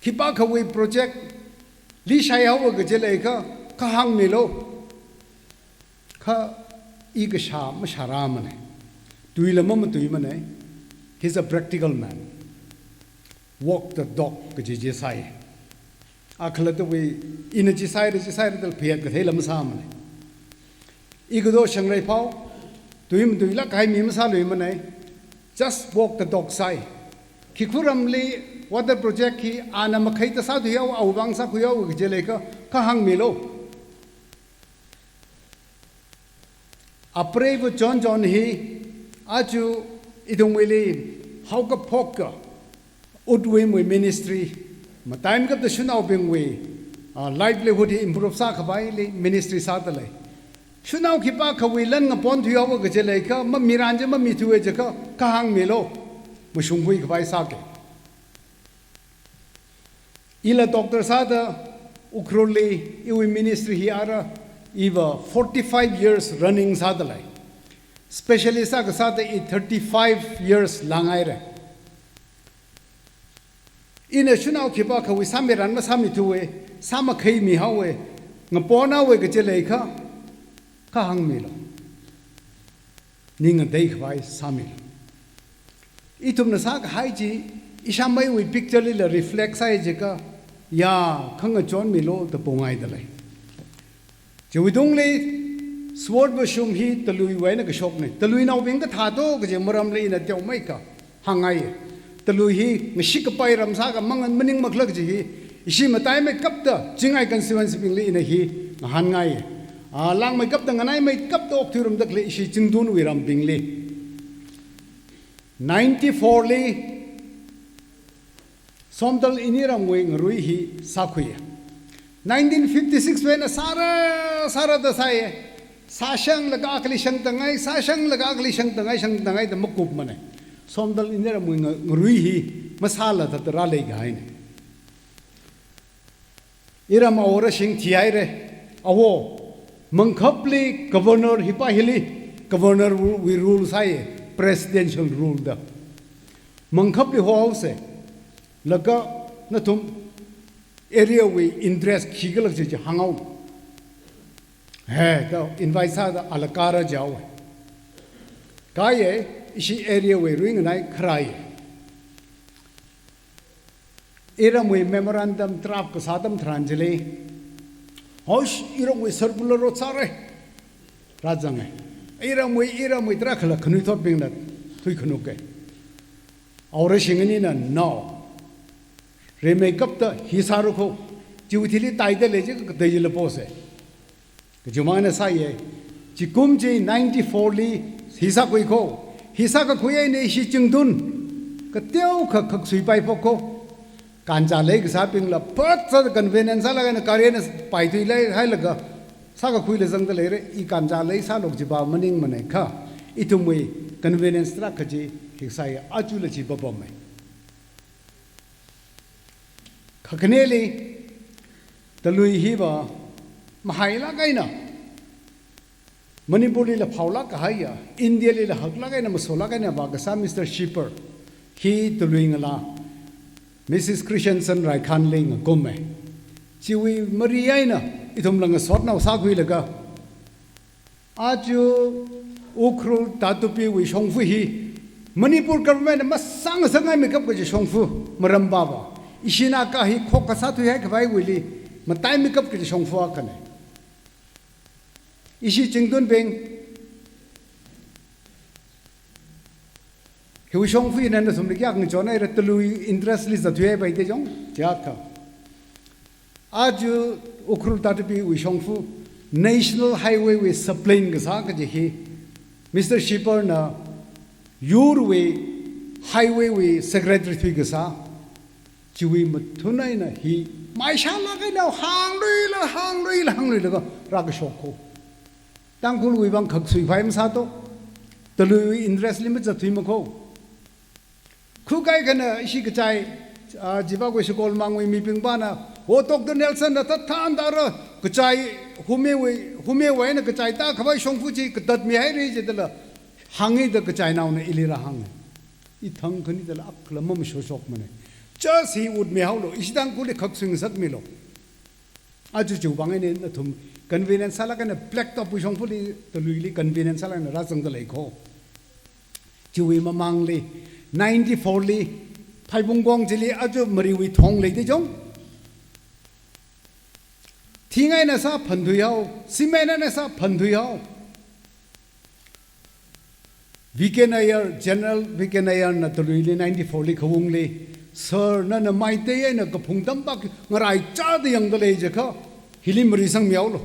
Khipākhawui project lishaihaowa kaji leikha, kahāngmilu. Kha i kashā mashārāmanei. Tuila mamatuimanei. He's a practical man. Walk the talk kaji chi sāi. A khalattawui, ina chi sāira, chi sāira da phayat katheila masāmanei. I kato Shangreiphao, tui matuilāk kahai mi masāluimanei. Just walk the talk sāi. Khikhu ramli water project hi ana makhaida sāthuihaowa, awui vang sākhuihaowa kaji leikha, kahāngmilu. Apreiva John John hi, aja ithumwuili haokaphokka, Uttwimwui ministry, mataimeikapta shanaobingwui, ah, livelihood hi improve sākhavaili ministry sāda lei. Shanao khipākhawui lan ngapon thuihaowa kaji leikha, ma mirān chi mamithuwe jiakha, kahāngmilu, mashungkhui khavai sāke. Ila doctor sāda Ukhrulli, iwui ministry hi ara, iva forty-five years running sāda lei. Specialist sākasāda i thirty-five years langhaire. Ina shanao khipākhawui sāmirān masāmithuwe, sāmakhaimihaowe, ngaponhaowe kaji leikha, kahāngmilu. Ning ngateikhavai sāmilu. Ithumna sākahai chi, ishāmeiwui picture lila reflect sāi jiakha, ya, khangachonmilu da pongaida lei. Chiwuitungli, sword va shum hi taluiwui eina kashoknei. Taluinaobing kathā to kaji maramli ina teomeikha hāngngaiye. Talui hi ngashik kapai ram sākha mang maning makhalā kaji hi, ishi mataimeikapta Chingai constituency bingli ina hi ngahānngaiye. A, langmeikapta nganaimeikapta okthuirumda khalei ishi Chingtunwui rambingli. Ninety-four li, Somdal ini ramwui ngarui hi sākhuiya. Nineteen fifty-six wui eina sāra, sāra da sāya. Sāshanglaga akhali shangtangai, sāshanglaga akhali shangtangai, shangtangai da makupmana. Somdal ina iramwui nga-, ngarui hi masāla thāda rālei kahaina. Iram Awo Rashing thihaira. Awo, Mangkhapli governor hi pa hili, governor ru-, wui rule sāya, presidential rule da. Mangkhapli hohaosa. Laga nathum area wui interest khikhala chi chi hānghaowa. He, da invite sāda ala kāra jihaowa. Kāya, ishi area wui ringnai kharāya. Iramwui memorandum draft kasā atam tharan chili, hosh, iramwui circular rot sāra. Rāzanga. Iramwui, iramwui tarākhala khanuithotbingna thuikhanuka. Awo Rashing anina, no. Rimeikapta hi sāra kho. Chiwui thili taida lei chi kateila posa. Kachumang eina sāya. Chikum chi ninety-four li hi sākhui kho. Hi sākakhui eina ishi Chingtun kateokha khaksui paiphok kho. Kancha lei kasābingla phat sāda convenience sālaga eina gari eina paithui leihailaga sākakhuila zangda leira. I kancha lei sālu kaji pa maningmana kha, ithumwui convenience tarākha chi hi sāya, ajala chi papama. Khakhaneli, Talui hiva mahailāk eina, Manipurlila phaolāk kahaiya, Indialila haklāk eina, masolāk eina vākasā Mister Shipper hi Talui ngalā Missus Christensen Raikhanli ngakuma. Chiwui mari eina ithumla ngasotnao sākhuilaga, aja Ukhrul Tatupi wui shongfa hi Manipur government masāngasakngai mikap kaji shongfa maram pava. Ishina kha hi khokkha sāthuihai khavaiwuili matai mikap kaji shongfa akhana. Ishi Chingtunbing, hiwui shongfa hina nathumli kayākha ngachonhaira, Talui interest li zatthuihai pai te chong, chiyākha. Aja Ukhrul Tatupi wui shongfa National Highway wui sublane kasā kaji hi Mister Shipper na yurwui highway wui secretary thuikasā, chiwui mathun eina hi maishālāk eina hāngluila, hāngluila, hāngluilaga rākashok kho. Tangkhulwui vang khaksui phai masāto. Taluiwui interest li mazatthui makho. Khukai khana ishi kachai, ah, Jivakui Shakol Mangwui mibing pana, "O Doctor Nelson na tathan dara, kachai humewui, humewui eina kachai tākhavai shongfa chi katatmihaira," jidala hāngi da kachainaona ili rāhānga. I thang khani dala akhala mashokshokmana. Just hi utmihaolu, ishi Tangkhulli khaksui ngasakmilu. Aja chiwui vang eina nathum convenience sālaga eina Black Top wui shongfali, Taluili convenience sālaga eina rāzangda lei kho. Chiwui mamangli, ninety-four li, Phaibungkong chili aja mariwui thong lei te chong. Thing eina sāphanthuihao, cement eina sāphanthuihao. V K Nayar, General V K Nayar na Taluili ninety-four li khaungli, "Sir, nana Meitei eina kaphung tampak ngaraichāda yangda lei jiakha, hili mari sangmihaolu.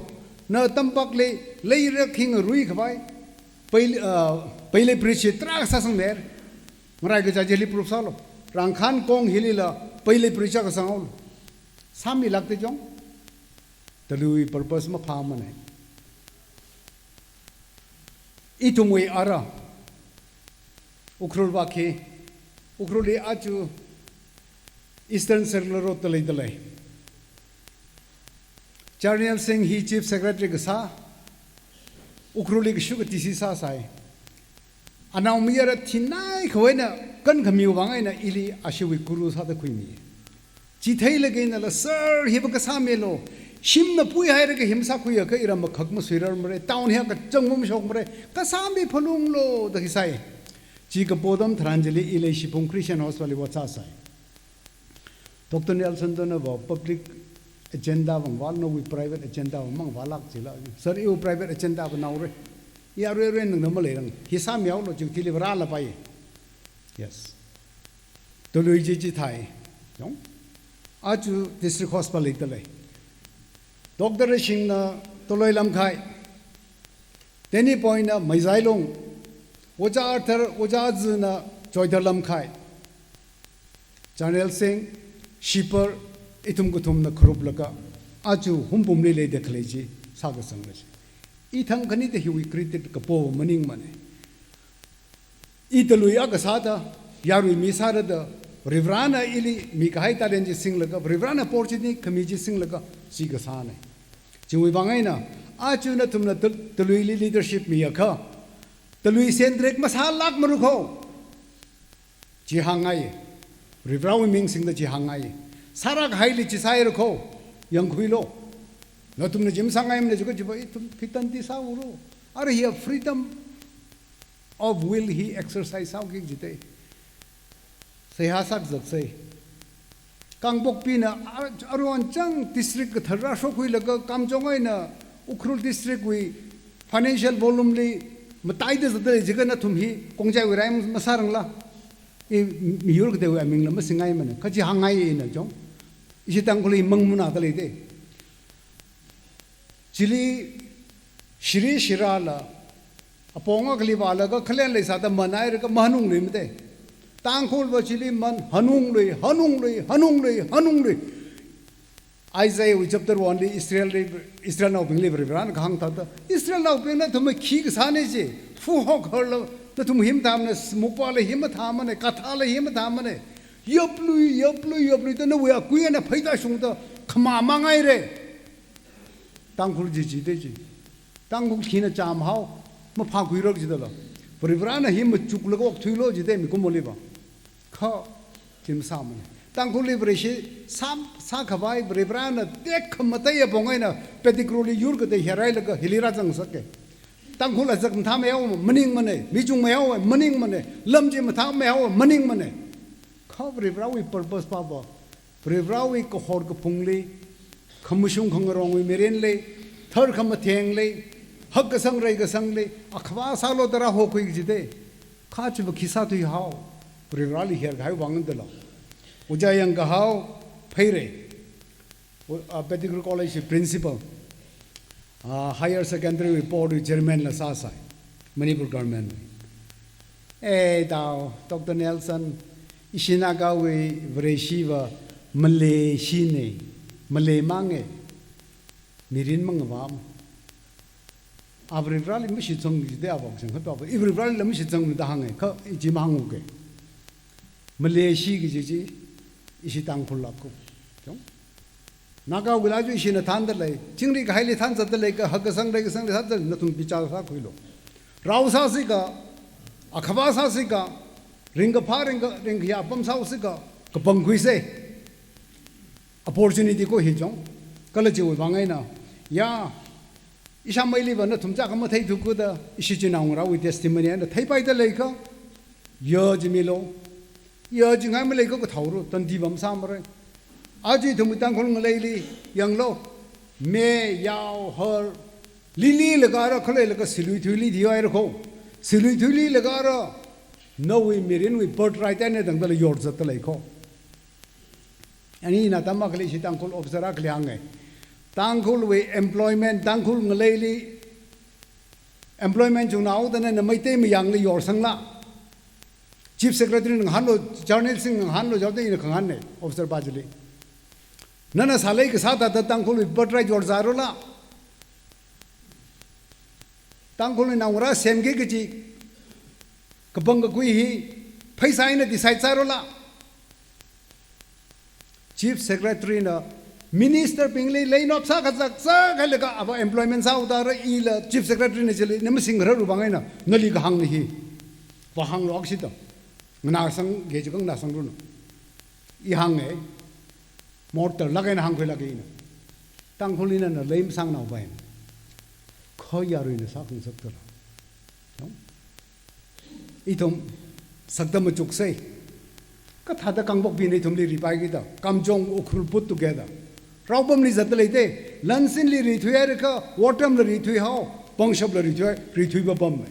Na tampakli leira khingarui khavai, Pei, ah, Peilei Bridge tarākha sāsangmihaira. Ngaraikachā chili proof sālu. Rangkhankong hilila Peilei Bridge akha sanghaolu." Sāmilāk te chong. Taluiwui purpose maphāmana. Ithumwui ara, Ukhrul vak hi, Ukhrulli aja Eastern Circular Road da leida lei. Charnel Singh hi Chief Secretary kasā, Ukhrulli kashuk ka D C sāsai. Anaomayara thinai khavai eina kankhamiwui vang eina ili ashiwui guru sāda khuimi. Chi theilaga einala, "Sir, hiva kasāmilu. Shimna puihailaga hi masākhuiakha iram makhak masuirarmara. Town hi kachang mashokmara. Kasāmi phalunglu," da hi sai. Chi kapo atam tharan chili ili Shibung Christian Hospital li vāzāsai. Doctor Nelson tona va public agenda vang vālu, nawui private agenda vang mavālāk jila. "Sir, iwui private agenda va naora. I arui arui nang na maleirang. Hi sāmihaolu," chiwui thili vāra lapai. Yes. Talui chi chithāi. Yong? Aja District Hospital leida lei. Doctor Rashing na Toloi Lamkhai. Danny Boy na Meizailung. Ojā Arthur, Ojā Azi na Choidar Lamkhai. Charnel Singh, Shipper, ithum kathumna kharuplaga, Aja humpumli leida khalei chi sākasangla chi. I thang khanida hiwui credit kapo maningmana. I talui akha sāda, yarui mi sāda, Varivarana ili mikahai talent chi singlaga, Varivarana opportunity khami chi singlaga, chi kasāna. Chiwui vang eina, aja nathumna tal-, taluili leadership miakha, talui sentrek masālākmara kho. Chi hāngngai. Varivarawui ming singda chi hāngngai. Sāra kahaili chi sāhaira kho. Yangkhuilu. Nathumna chi masāngaimana jiakha chiva ithum khitandi sāhaolu. Ara hi freedom of will hi exercise sāhaoki jite. Seihā sākazaksa. Kangpokpina a-, aruihon chang district kathara shokhuilaga Kamjong eina Ukhrul district wui financial volume li mataida zatda lei jiakha nathum hi Khongjaiwui rai masārangla. I miyur kateiwui amingla masingaimana. Kha chi hāngngai ina chong. Ishi Tangkhulli mangmunada leite. Chili shiri shirāla, apong akhali vālaga khalen leisāda manai raka mahanungluimate. Tangkhulva chili man hanunglui, hanunglui, hanunglui, hanunglui. Isaiahwui chapter one li Israelli, Israelnaobingli Varivarana kahāng thāda, Israelnaobing nathumva khi kasāna chi, fuhok harla, nathum hi mathāmana, mukpala hi mathāmana, kathāla hi mathāmana. Yaplui, yaplui, yaplui, da nawui akui eina pheida shungda, khamā mangaire. Tangkhul chi jite chi. Tangkhul khina chāmhao, maphākhuira jidala. Varivarana hi machuklaga okthuilu jite mikumoliva. Kha, chi masāmana. Tangkhulli Vareshi sām, sākhavai Varivarana tekhamatei apong eina Pettigrewli yur katei herailaga hili rāzangsake. Tangkhul azak mathāmihao maningmana, michung mihao maningmana, lam chi mathāmihao maningmana. Kha Varivarawui purpose pava, Varivarawui kahor kaphungli, khamashung khangarongwui mirinli, thar khamathengli, hakkasang reikasangli, akhava sālu da rāhokhui jite. Kha chiva khi sāthuihao, Varivarali herkahai vang dalo. Ojā yangkahao, Pheirei. U-, ah, Pettigrew College principal. Ah, higher secondary board chairman la sāsai. Manipur government. Eh, tao, Doctor Nelson, ishi Nagawui Vareshiva Maleshina, Malemanga, mirin mangavama. A Varivarali mashitsang jite avak chang khat pava. I Varivarali mashitsangna da hānga, kha i chi mahānguke. Maleshi kaji chi, ishi Tangkhullāku. Chong? Nagawuila ju ishina thānda lei, chingri kahaili thānzatda lei, ka hakkasang reikasangli thānzat, nathum bichar sākhuilu. Rao sāsika, akhava sāsika, ringkaphā ringka, ringkayā apam sāsika, kapangkhuisa. Opportunity ko hi chong, kala chiwui vang eina, ya, ishāmeiliva nathum chākha matheithukuda, ishi chinaongarāwui testimony eina theipaida leikha, ya chi milu, ya chi ngai maleikha kathaoru, tandi vam sāmara. Aja ithum Tangkhul ngaleili, yanglu, me, yao, har, lili laga ara khalei laga silui thuili thihaira kho. Silui thuili laga ara, nawui mirinwui birthright eina tangdala yorzatda lei kho. Ani ina atam akhali ishi Tangkhul officer akhali hānga. Tangkhulwui employment, Tangkhul ngaleili employment chungna haodana na Meitei mayangli yorsangla. Chief Secretary na ngahānlu, General Singh na ngahānlu, jawda ina khangahānna, officer pa chili. Nana sālei kasā thāda Tangkhulwui birthright yorzārala. Tangkhulwui naongarā semki kaji, kapangkakhui hi, pheisā eina decide sārala. Chief Secretary na Minister bingli leinop sākazak zakhailaga ava employment sāhaoda ra ila Chief Secretary na chili na masingkhararwui vang eina nali kahāngna hi. Vāhānglu akshita. Nganāsangki jiakha nganāsangranu. I hānga. Mortar lāk eina hāngkhuilāka ina. Tangkhul ina na lei masāngnao vai. Kha yaruina sākhangasak tala. Ithum sakta machuksei. Kathāda Kangpokpina ithumli ripaiki da. Kamjong Ukhrul put together. Raopamli zatda leite. Lansinli rithuihaira kha, Wortamla rithuihao, Pangshapla rithui, rithui papam.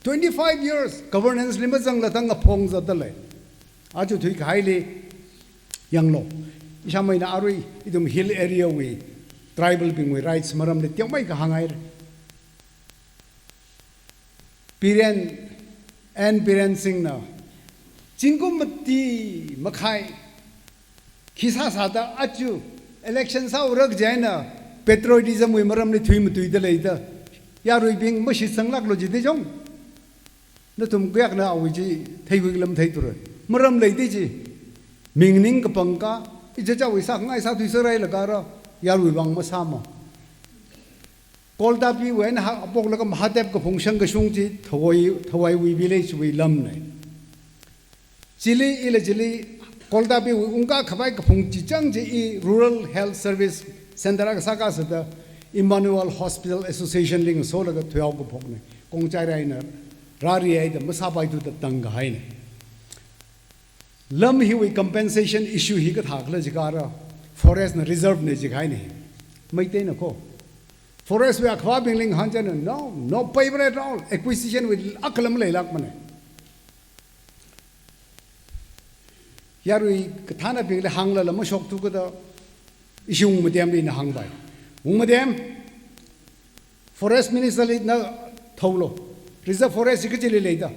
Twenty-five years governance li mazangla thang aphong zatda lei. Aja thuikahaili yanglu. Ishāmeina arui ithum hill area wui tribal bingwui rights maramli teomeikha hānghaira. Biren, N Biren Singh na, zingkum mati makhai, khi sāsāda aja, Election sāura kaji eina patriotism wui maramli thuimatuida leida, yaruibing mashitsanglāklu jida jong. Nathum kayākna awui chi theikhuilam theithura. Maram leida chi. Ming ning kapangkā, ichichāwui sākhangai sāthuiserhailaga rā, yaruivang masāma. Koltapiwui eina ha-, haophoklaga Mahatep kaphung shangkashung chi Thawai, Thawaiwui village wui lamna. Chili, ila chili, Koltapiwui ungkā khavai kaphung chichang chi i Rural Health Service Center akha sākasāda Emmanuel Hospital Association li ngasolaga thuihao kaphokna. Kongchaira eina rārihaida masāpaithuda tangkahaina. Lam hiwui compensation issue hi kathākhala jiakha rā, forest na reserve na jikahaina. Meiteina kho. Forest wui akhavābingli ngahān china, no, no paper at all. Acquisition wui akhala maleilākmana. Yarui kathānabingli hānglala mashokthu kada ishi Wungmatemli ina hāngpai. Wungmatem, Forest Minister li na thoulo. Reserve Forest chi kachili leida.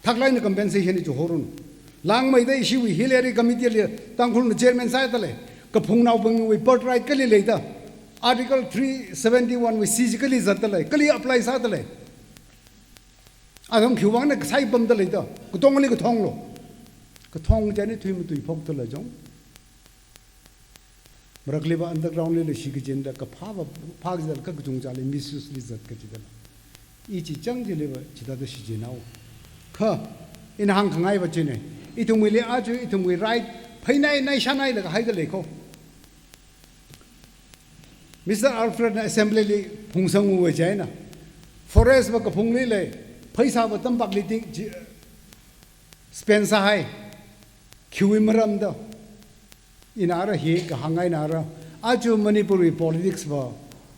Thaklāk eina compensation chi horanu. Langmeida ishiwui Hill Area Committee li Tangkhulna chairman sāda lei. Kaphungnaobingwui birthright kali leida. Article three seventy-one wui C chi kali zatda lei. Kali apply sāda lei. Athum khiwuivangna kasai pamda leida. Katongli kathonglo. Kathong china thuimatui phokda lei jong. Marakliva underground lila shikachinda kaphāva phākazat kha kachungchāli misuse li zat kachida. I chichang chiliva chithāda shichinhao. Kha, ina hāngkhangaiva china. Ithumwuili aja ithumwui right phainai nai shānailaga haida lei kho. Mister Alfred na assembly li phungsang uwa china. Forest va kaphungli lei, pheisāva tampakli ting chi, spend sāhai. Khiwui maramda. Ina ara hi kahāngngaina ara. Aja Manipurwui politics va,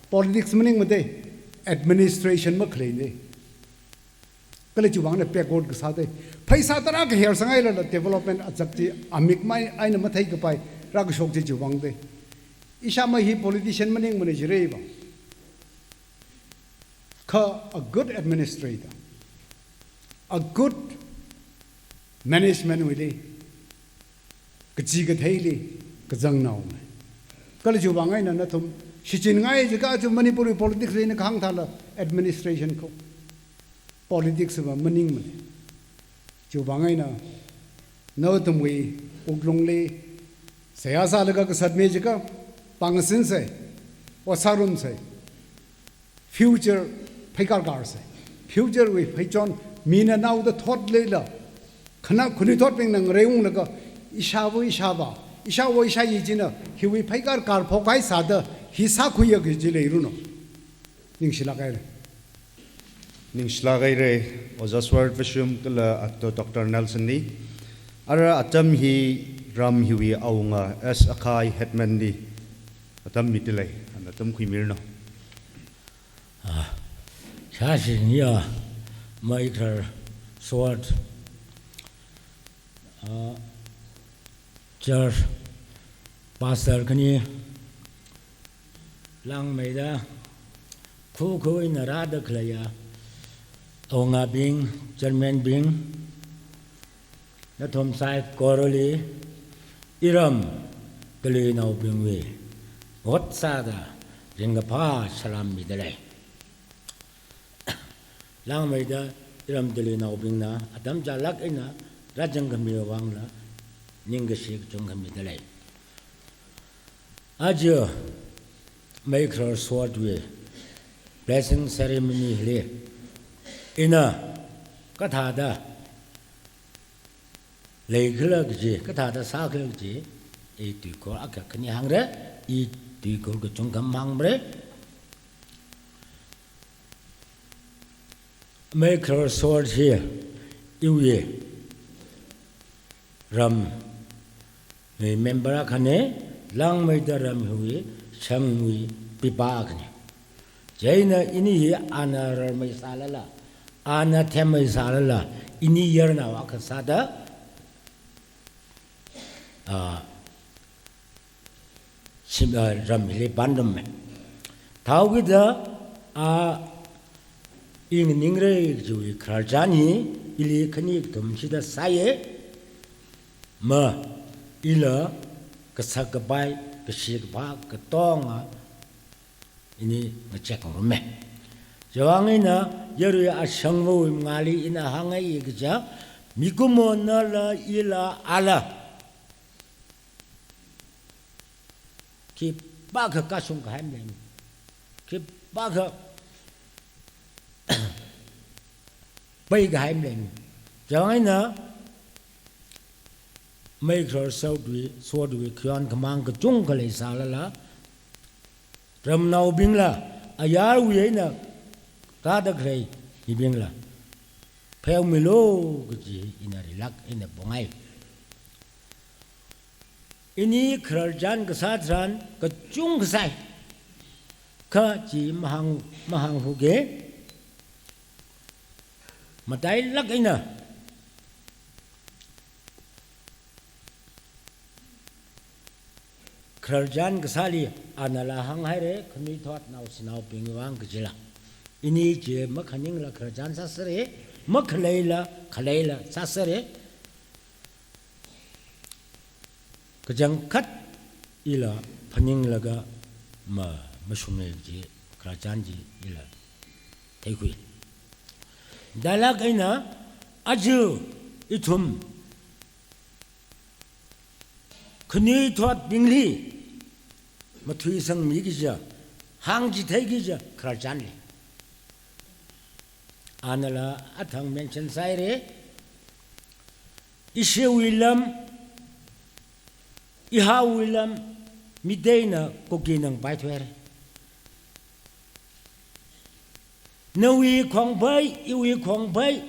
politics maningmada, administration makhaleina. Kala chiwuivangna backward kasāda. Pheisā tarākha hersangailala development achak chi amikmai eina matheikapai rākashok chi chiwuivangda. Ishāmei hi politician maningmana jireiva. Kha a good administrator, a good management wuili, kachi katheili kazangnaona. Kala chiwuivang eina nathum shichinngai jiakha aja Manipurwui politics li ina kahāng thāla administration kho. Politics va maningmana. Chiwuivang eina nathumwui wuklungli seihā sālaga kazatmi jiakha pāngsinsei, ot sārumsei. Future pheikar karsei. Future wui pheichon mina naoda thotleila, khanā khanuithotbingna ngareiunglaga, ishāva ishāvā, ishāwo ishāyi china hiwui pheikar karphokhai sāda hi sākhuiya kaji leiranu. Ningshilāk haira. Ningshilāk haira, Ojā Sword Vashum kala ato Doctor Nelson li. Ara atam hi ram hiwui awunga S Akhai Headman li atam mida lei, ana atam khuimiranu. Ah, shāshinga, Meikhar Sword, ah, church pastor khani, Langmeida, khu khu eina rāda khaleiya awungabing, chairman bing, nathum saikorali iram kaluinaobingwui ot sāda ringkaphā salam mida lei. Langmeida iram kaluinaobingna atam chālāk eina rāzangkhami vangla ningkashi kachungkha mida lei. Aja Meikhar Sword wui blessing ceremony li ina kathāda leikhala kaji, kathāda sākhala kaji, i tuikhur akha khani hāngra, i tuikhur kachungkha mahāngmara. Meikhar Sword hi iwui ram wui member akhana, Langmeida ram hiwui shangwui pipā akhana. Chieina ini hi ana rarmei sālala, ana themmei sālala, ini yarnao akha sāda, ah, shim, ah, ram hili pānrumma. Thāhaokida, ah, i nganingra kajiwui khararchan hi ili khani kathum shida sāya. Ma, ila kasak kapai, kashi kaphā katonga ini ngachek ngarummi. Chiwuivang eina yarui ashangvawui mangāli ina hāngngai kaja, mikumo nala ila ala khipākha kashung kahai maleimi. Khipākha pai kahai maleimi. Chiwuivang eina meikharar sotwui, sotwui khayon khamāng kachungkha leisālala, ramnaobingla, ayarwui eina rāda khalei mibingla pheomilu kaji ina rilāk eina pongai. Ini khararchan kasā tharan kachungkha sai. Kha chi mahāng, mahāng huke. Matailāk eina khararchan kasāli anala hānghaire, khanuithot naoshinaobingwui vang kajila. Ini chi makhaningla khararchan sāsere, makhaleila, khaleila sāsere. Kachangkhat ila phaninglaga ma, mashunge kaji khararchan chi ila theikhui. Dalāk eina aja ithum khanuithotbingli mathuisangmi kaja, hāngchithei kaja khararchan lei. Anala athang mention sāhaire. Ishewui lam, ihaowui lam, miteina Kukina ngapaithuihaire. Nawui khongphei, iwui khongphei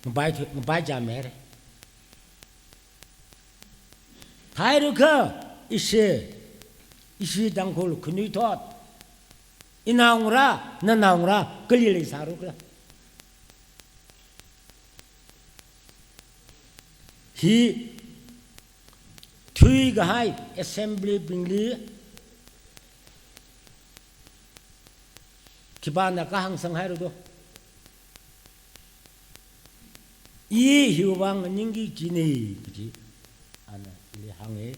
ngapaithu-, ngapaichāmihaire. Theirakha, ishi, ishi Tangkhul khanuithot, inaongarā, nanaongarā kali leisārukhala? Hi thuikahai assembly bingli khipāna kahāng sanghaira do? I hiwui vang nganingki kajina kaji ana ili hānge.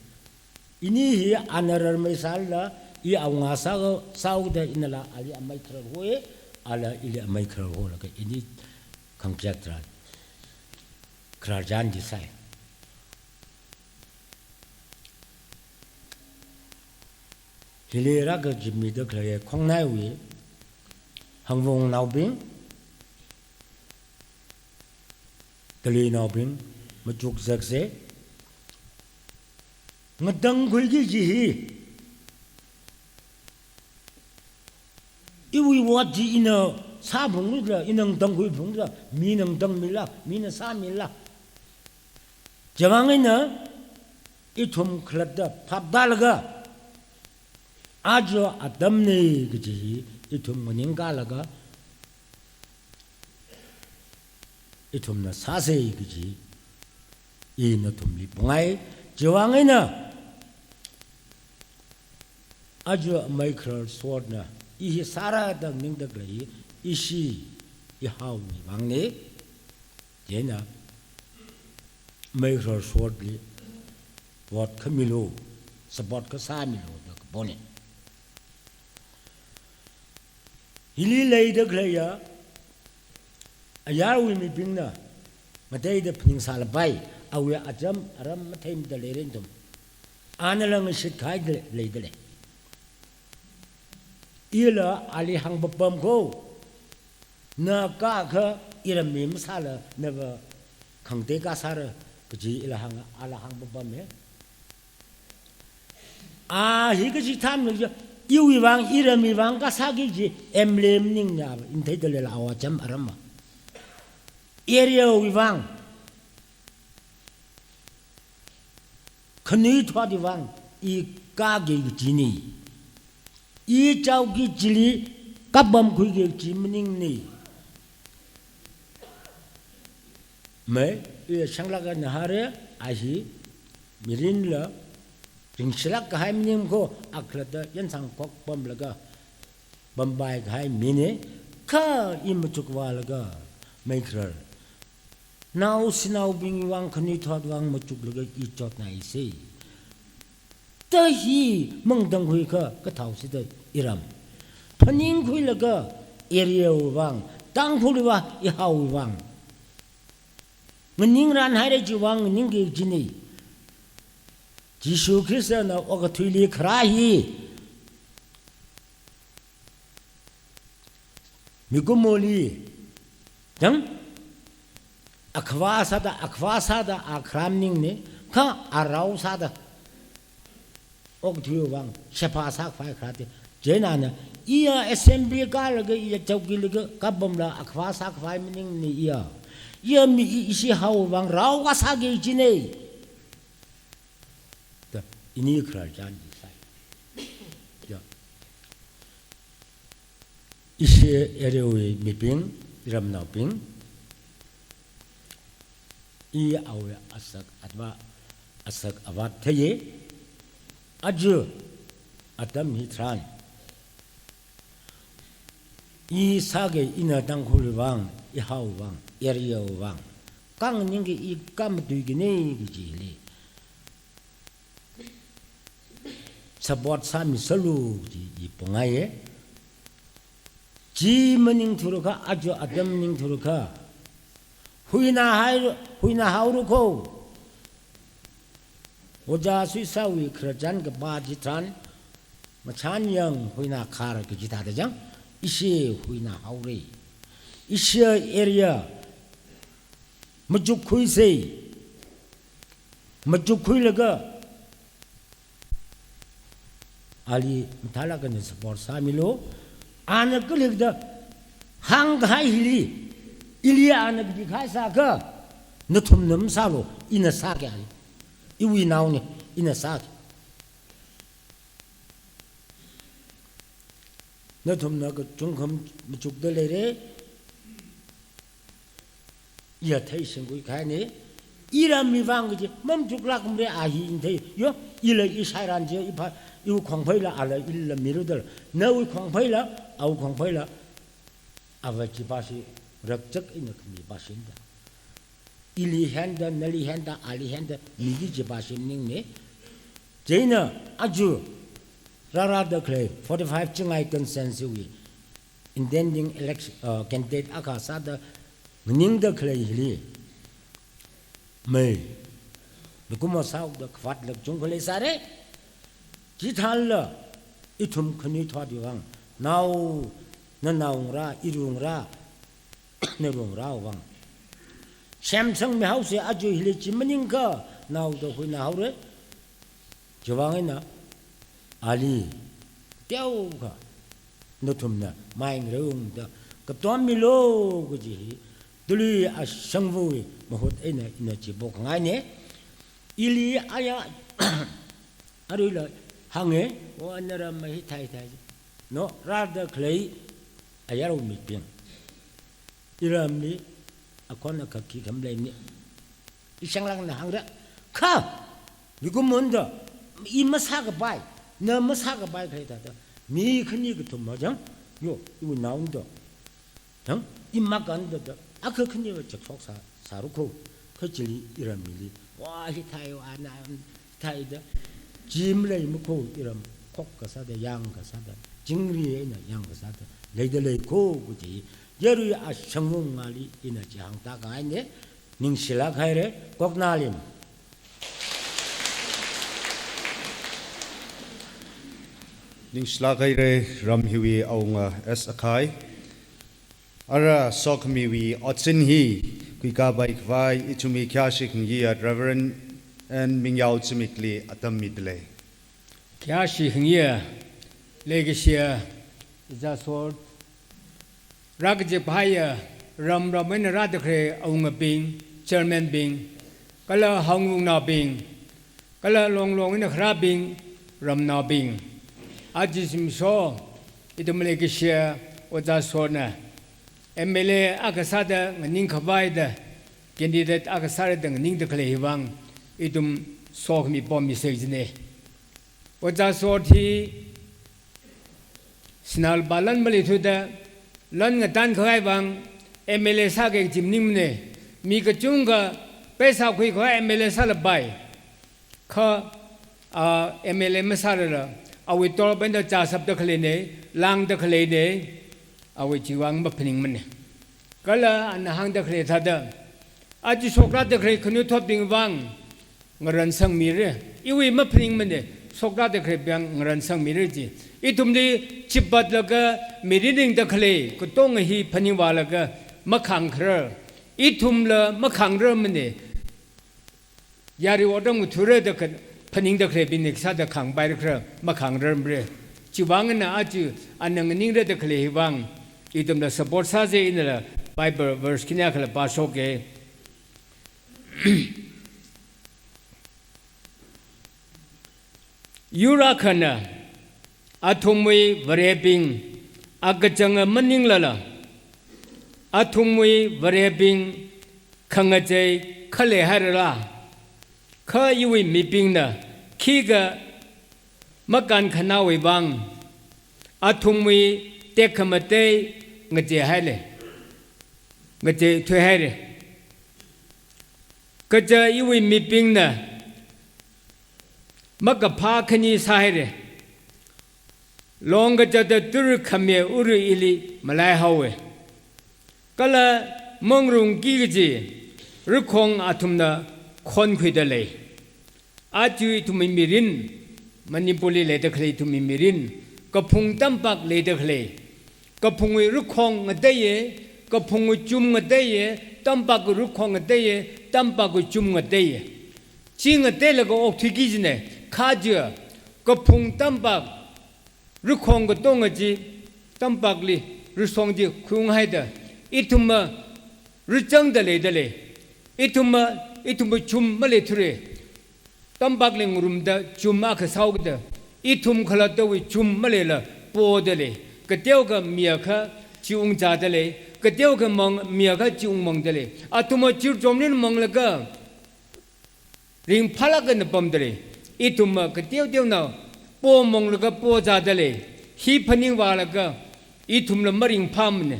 Ini hi ana rarmei sālala, i awunga sāo, sāoda inala ali ameikharar hoe, ala ili ameikharar holaga ini khangachek tharan khararchan chi sai. Hili rākazipmida khalei khongnaiwui hangvungnaobing, kaluinaobing, machuk zakse, ngatangkhuiki kaji hi iwui ot chi ina sāphungla, ina ngatangkhuiphungla, mina ngatangmila, mina sāmila. Chiwuivang eina ithum khalatta phaptālaga, aja atamna kaji hi ithum nganingkalaga, ithumna sāsa kaji ina nathumli pongai. Chiwuivang eina aja ameikharar sotna, i hi sāra da nganingda khalei hi ishi ihaowui vangna. Chieina meikharar sotli vote khamilu, support kasā milu da kapona. Hili leida khaleiya ayarwui mibingna ngateida phaningsālapai, awui acham aram matheimada leira ithum. Anala ngashitkahai leidalei. Ila ali hāngpapam kho, na kakha irammi masāla nava khangatei kasāra kaji ila hānga, ala hāngpapamma. A hi kaji tham lo ja, iwui vang, iramwui vang kasāki kaji M L A maningna, ina theidaleila awui acham aramva. Area wui vang, khanuithotwui vang i kāki kajina. I chaoki kajili kapam khuiki kaji maningna. Mei, i shanglāk eina haira, a hi mirinla ringshilāk kahai maning kho, akhalatta yangsang khokpamlaga pampai kahai mina, kha i machukvālaga meikharar Naoshinaobingwui vang, khanuithotwui vang machuklaga i chotnai sei. Da hi mangdangkhui kha kathao sida iram. Phaningkhuilaga area wui vang, Tangkhulwui vang, ihaowui vang. Nganingran haira chiwui vang nganingki kajina. Jishu Khristana okathuili kharā hi mikumoli, chang, akhavā sāda, akhavā sāda a kharā maningmana, kha arao sāda okathuiwui vang sheba sākhavai kharā te. Chieina ana, iya assembly kālaga, iya chowki laga kapamla akhavā sākhavai maningmana iya. Iya mi i, ishi haowui vang rao kasāki kajina. Da, ini khararchan chi sai. Ya. Ishi area wui mibing, iramnaobing, iawui asak atva, asak avat theiya, aja atam hitharan i sāki, ina Tangkhulwui vang, ihaowui vang, area wui vang, khanganingki i khamatuikina kajili support sāmisalu kaji i pongaiya. Chi maningthurakha, aja atam maningthurakha, huinahai, huinahaora kho. Ojā Suisawui khararchan kapā chitharan, machān yang huinakhara kaji thāda chang, ishi huinahaora. Ishi area machukkhuisa. Machukkhuilaga ali mathālāk eina support sāmilu. Ana kalikda hāngkahai hili, ili ana kapi kahai sākha, nathumna masālu, ina sāki ali. Iwui naona, ina sāki. Nathumna kachungkha machukda leira. Iya theishingkhui kahaina. Iramwui vang kaji mamachuklākmara a hi ina thei. Yo, ila ishairan chi, ipha, iwui khongpheila, ala ila milu dala. Nawui khongpheila, awui khongpheila, ava chi pāshi, rakchak eina khami pāshina da. Ili henda, nali henda, ali henda, miki chi pāshi maningmana. Chieina aja rārada khalei forty-five Chingai constituency wui intending election, uh, candidate akha sāda nganingda khalei hili, mei, mikumo sāhaoda khavātla kachungkha leisāra. Chithālala ithum khanuithotwui vang, nao, nanaongarā, irungarā, narungarāwui vang semsangmihaosa. Aja hili chi maningakha naoda huinahaora. Chiwui vang eina ali teokha nathumna mai ngareungda katommilu kaji hi tului ashangvawui mahut eina ina chi pokhangaina. Ili aya aruila hānga, o, naram hithai thai. No, rārada khalei ayarwui mibing, iramli akhon akha khikha maleimana. Ishanglākna hāngra. Kha, mikumona da, i masākapai, na masākapai khalei thāda, mi khani kathum ma chang, yo, iwui naona da, chang, i makānda da, akha khaniva chakshok sā, sāra kho, kha chili iramli, wa, hithai, wa, na, hithai da, chi maleimana kho, iram khok kasāda, yang kasāda, chingri eina yang kasāda leida lei kho kaji, yarui ashangvang ngali ina chi hāngda kahaina. Ningshilāk haira, Koknalim. Ningshilāk haira, ram hiwui awunga S Akhai. Ara sokhamiwui otsin hi khuikāpai khavai ithumwui khayāshi khangayiya Reverend N Mingyao Zimikli atam mida lei. Khayāshi khangayiya, leikashiya Ojā Sot, rākazip haiya, ram ram eina rāda khalei awungabing, chairman bing, kala haowungnaobing, kala longlong eina kharābing, ramnaobing. Aja zimiksho, ithum leikashiya Ojā Sotna M L A akha sāda nganingkhavai da, candidate akha sāra da nganingda khalei hiwui vang, ithum sokhami pomi sāi jina. Ojā Sot hi sinā lupā lan maleithuda, lan ngatan khavai vang, M L A sāki kaji maningmana. Mi kachungkha paisa khuikhavai M L A sālapai. Kha, ah, M L A masārarla, awui tolop eina chāshapda khaleina, langda khaleina, awui chiwui vang maphaningmana. Kala ana hāngda khalei thāda, aja shokrāda khalei khanuithotbing vang, ngaransangmira. Iwui maphaningmana, shokrāda khaleibing vang ngaransangmira ji. Ithumli chipatlaga mirin ringda khalei katonga hi phaningvālaga makhāngkharar. Ithumla makhāngrarmana. Yarui otram ngathura da kha-, phaningda khaleibingna kasāda khāngpaira kha makhāngrarmara. Chiwui vang eina aja ana nganingrada khalei hi vang, ithumla support sāsa, inala Bible verse khani akhala pāshoka. Yur akhana athumwui varebing akachanga maninglala, athumwui varebing khangachei khalei hairala, kha iwui mibingna khikha makānkhanāwui vang, athumwui tekhamatei ngachei haira, ngachei thuihaira. Kaja iwui mibingna makaphā khani sāhaira. Long kachāda tur khami ura ili malaihaowa. Kala mangrungki kaji rakhong athumna khonkhuida lei. Aja ithumwui mirin, Manipurli leida khalei ithumwui mirin, kaphung tampak leida khalei. Kaphungwui rakhong ngateiya, kaphungwui chum ngateiya, tampakka rakhong ngateiya, tampakka chum ngateiya. Chi ngateilaga okthuiki kajina, kha chi kaphung tampak rakhong katonga chi, tampakli rashong chi khuiunghaida, ithumva rachangda leida lei. Ithumva, ithumva chum maleithura. Tampakli ngarumda chum akha sāhaokida, ithum khalattawui chum maleila poda lei. Kateokha mi akha chi ungzāda lei, kateokha mang, mi akha chi ungmangda lei. Athumva churchomlin manglaga ringphālāk eina pamda lei. Ithumva kateoteona pomanglaga pozāda lei. Hi phaningvālaga ithumla maringphāmana.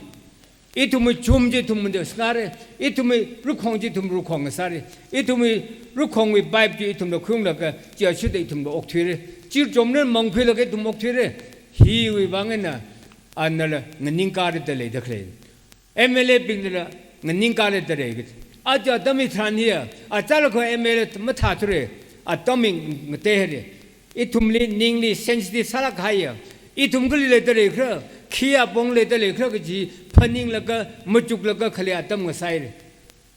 Ithumwui chum chi ithumna sāra, ithumwui rakhong chi ithumna rakhong sāra, ithumwui rakhongwui pipe chi ithumna khuiunglaga, chi ashida ithumna okthuira. Churchomna mangkhuilaga ithum okthuira. Hiwui vang eina anala nganingkārada leida khalei. M L A bingnala nganingkārada lei. Aja atam hitharan hiya, achālakha M L A mathāthura, atam hi ngateihaira. Ithumli ningli sensitive sālāk kahaiya. Ithum kali leida leikhara, khi apong leida leikhara kaji phaninglaga, machuklaga khalei atam ngasāhaira.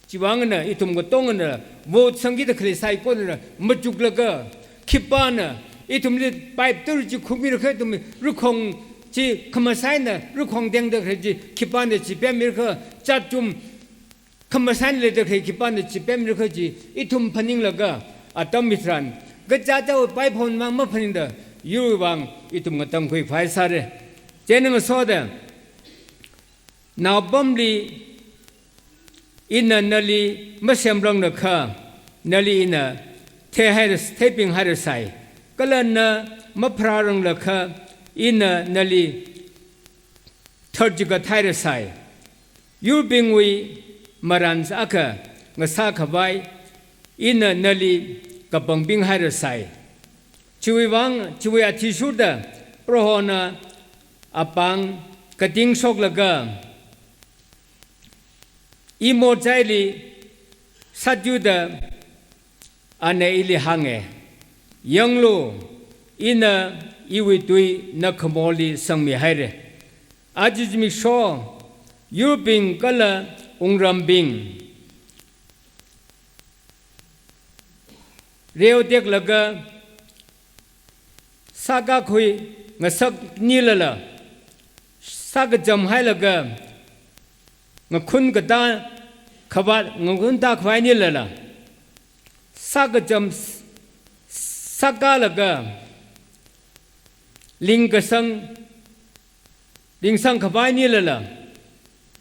Chiwui vang eina ithum katongana vote sangkida khalei saikorana machuklaga, khipāna ithumli pipe tur chi khuimirakha, ithumwui rakhong chi khamasai eina rakhong tengda khalei chi khipāna chipemmirakha, chatchum khamasai eina leida khalei khipāna chipemmirakha chi ithum phaninglaga, atam hitharan kachāchāwui pipe hon mang maphaningda, yurwui vang ithum ngatangkhui phai sāra. Chieina ngasoda, naopamli ina nali masemranglakha, nali ina theihaira, theipinghairasai. Kala na mapharāranglakha, ina nali tharchigat hairasai. Yurbingwui maran akha ngasākhavai, ina nali kapangbing hairasai. Chiwui vang, chiwui athishurda Prohona apāng kating shoklaga, imochaili sāthuda ana ili hānga, "Yanglu, ina iwui tui na khamorli sangmihaira. Aja zimiksho, yurbing kala wungrambing reoteklaga sākakhui ngasaknilala, sākacham hailaga ngakhun katā khavāt, ngakhun tākhavai nilala, sākacham s-, sākalaga lingkasang, lingsangkhavai nilala,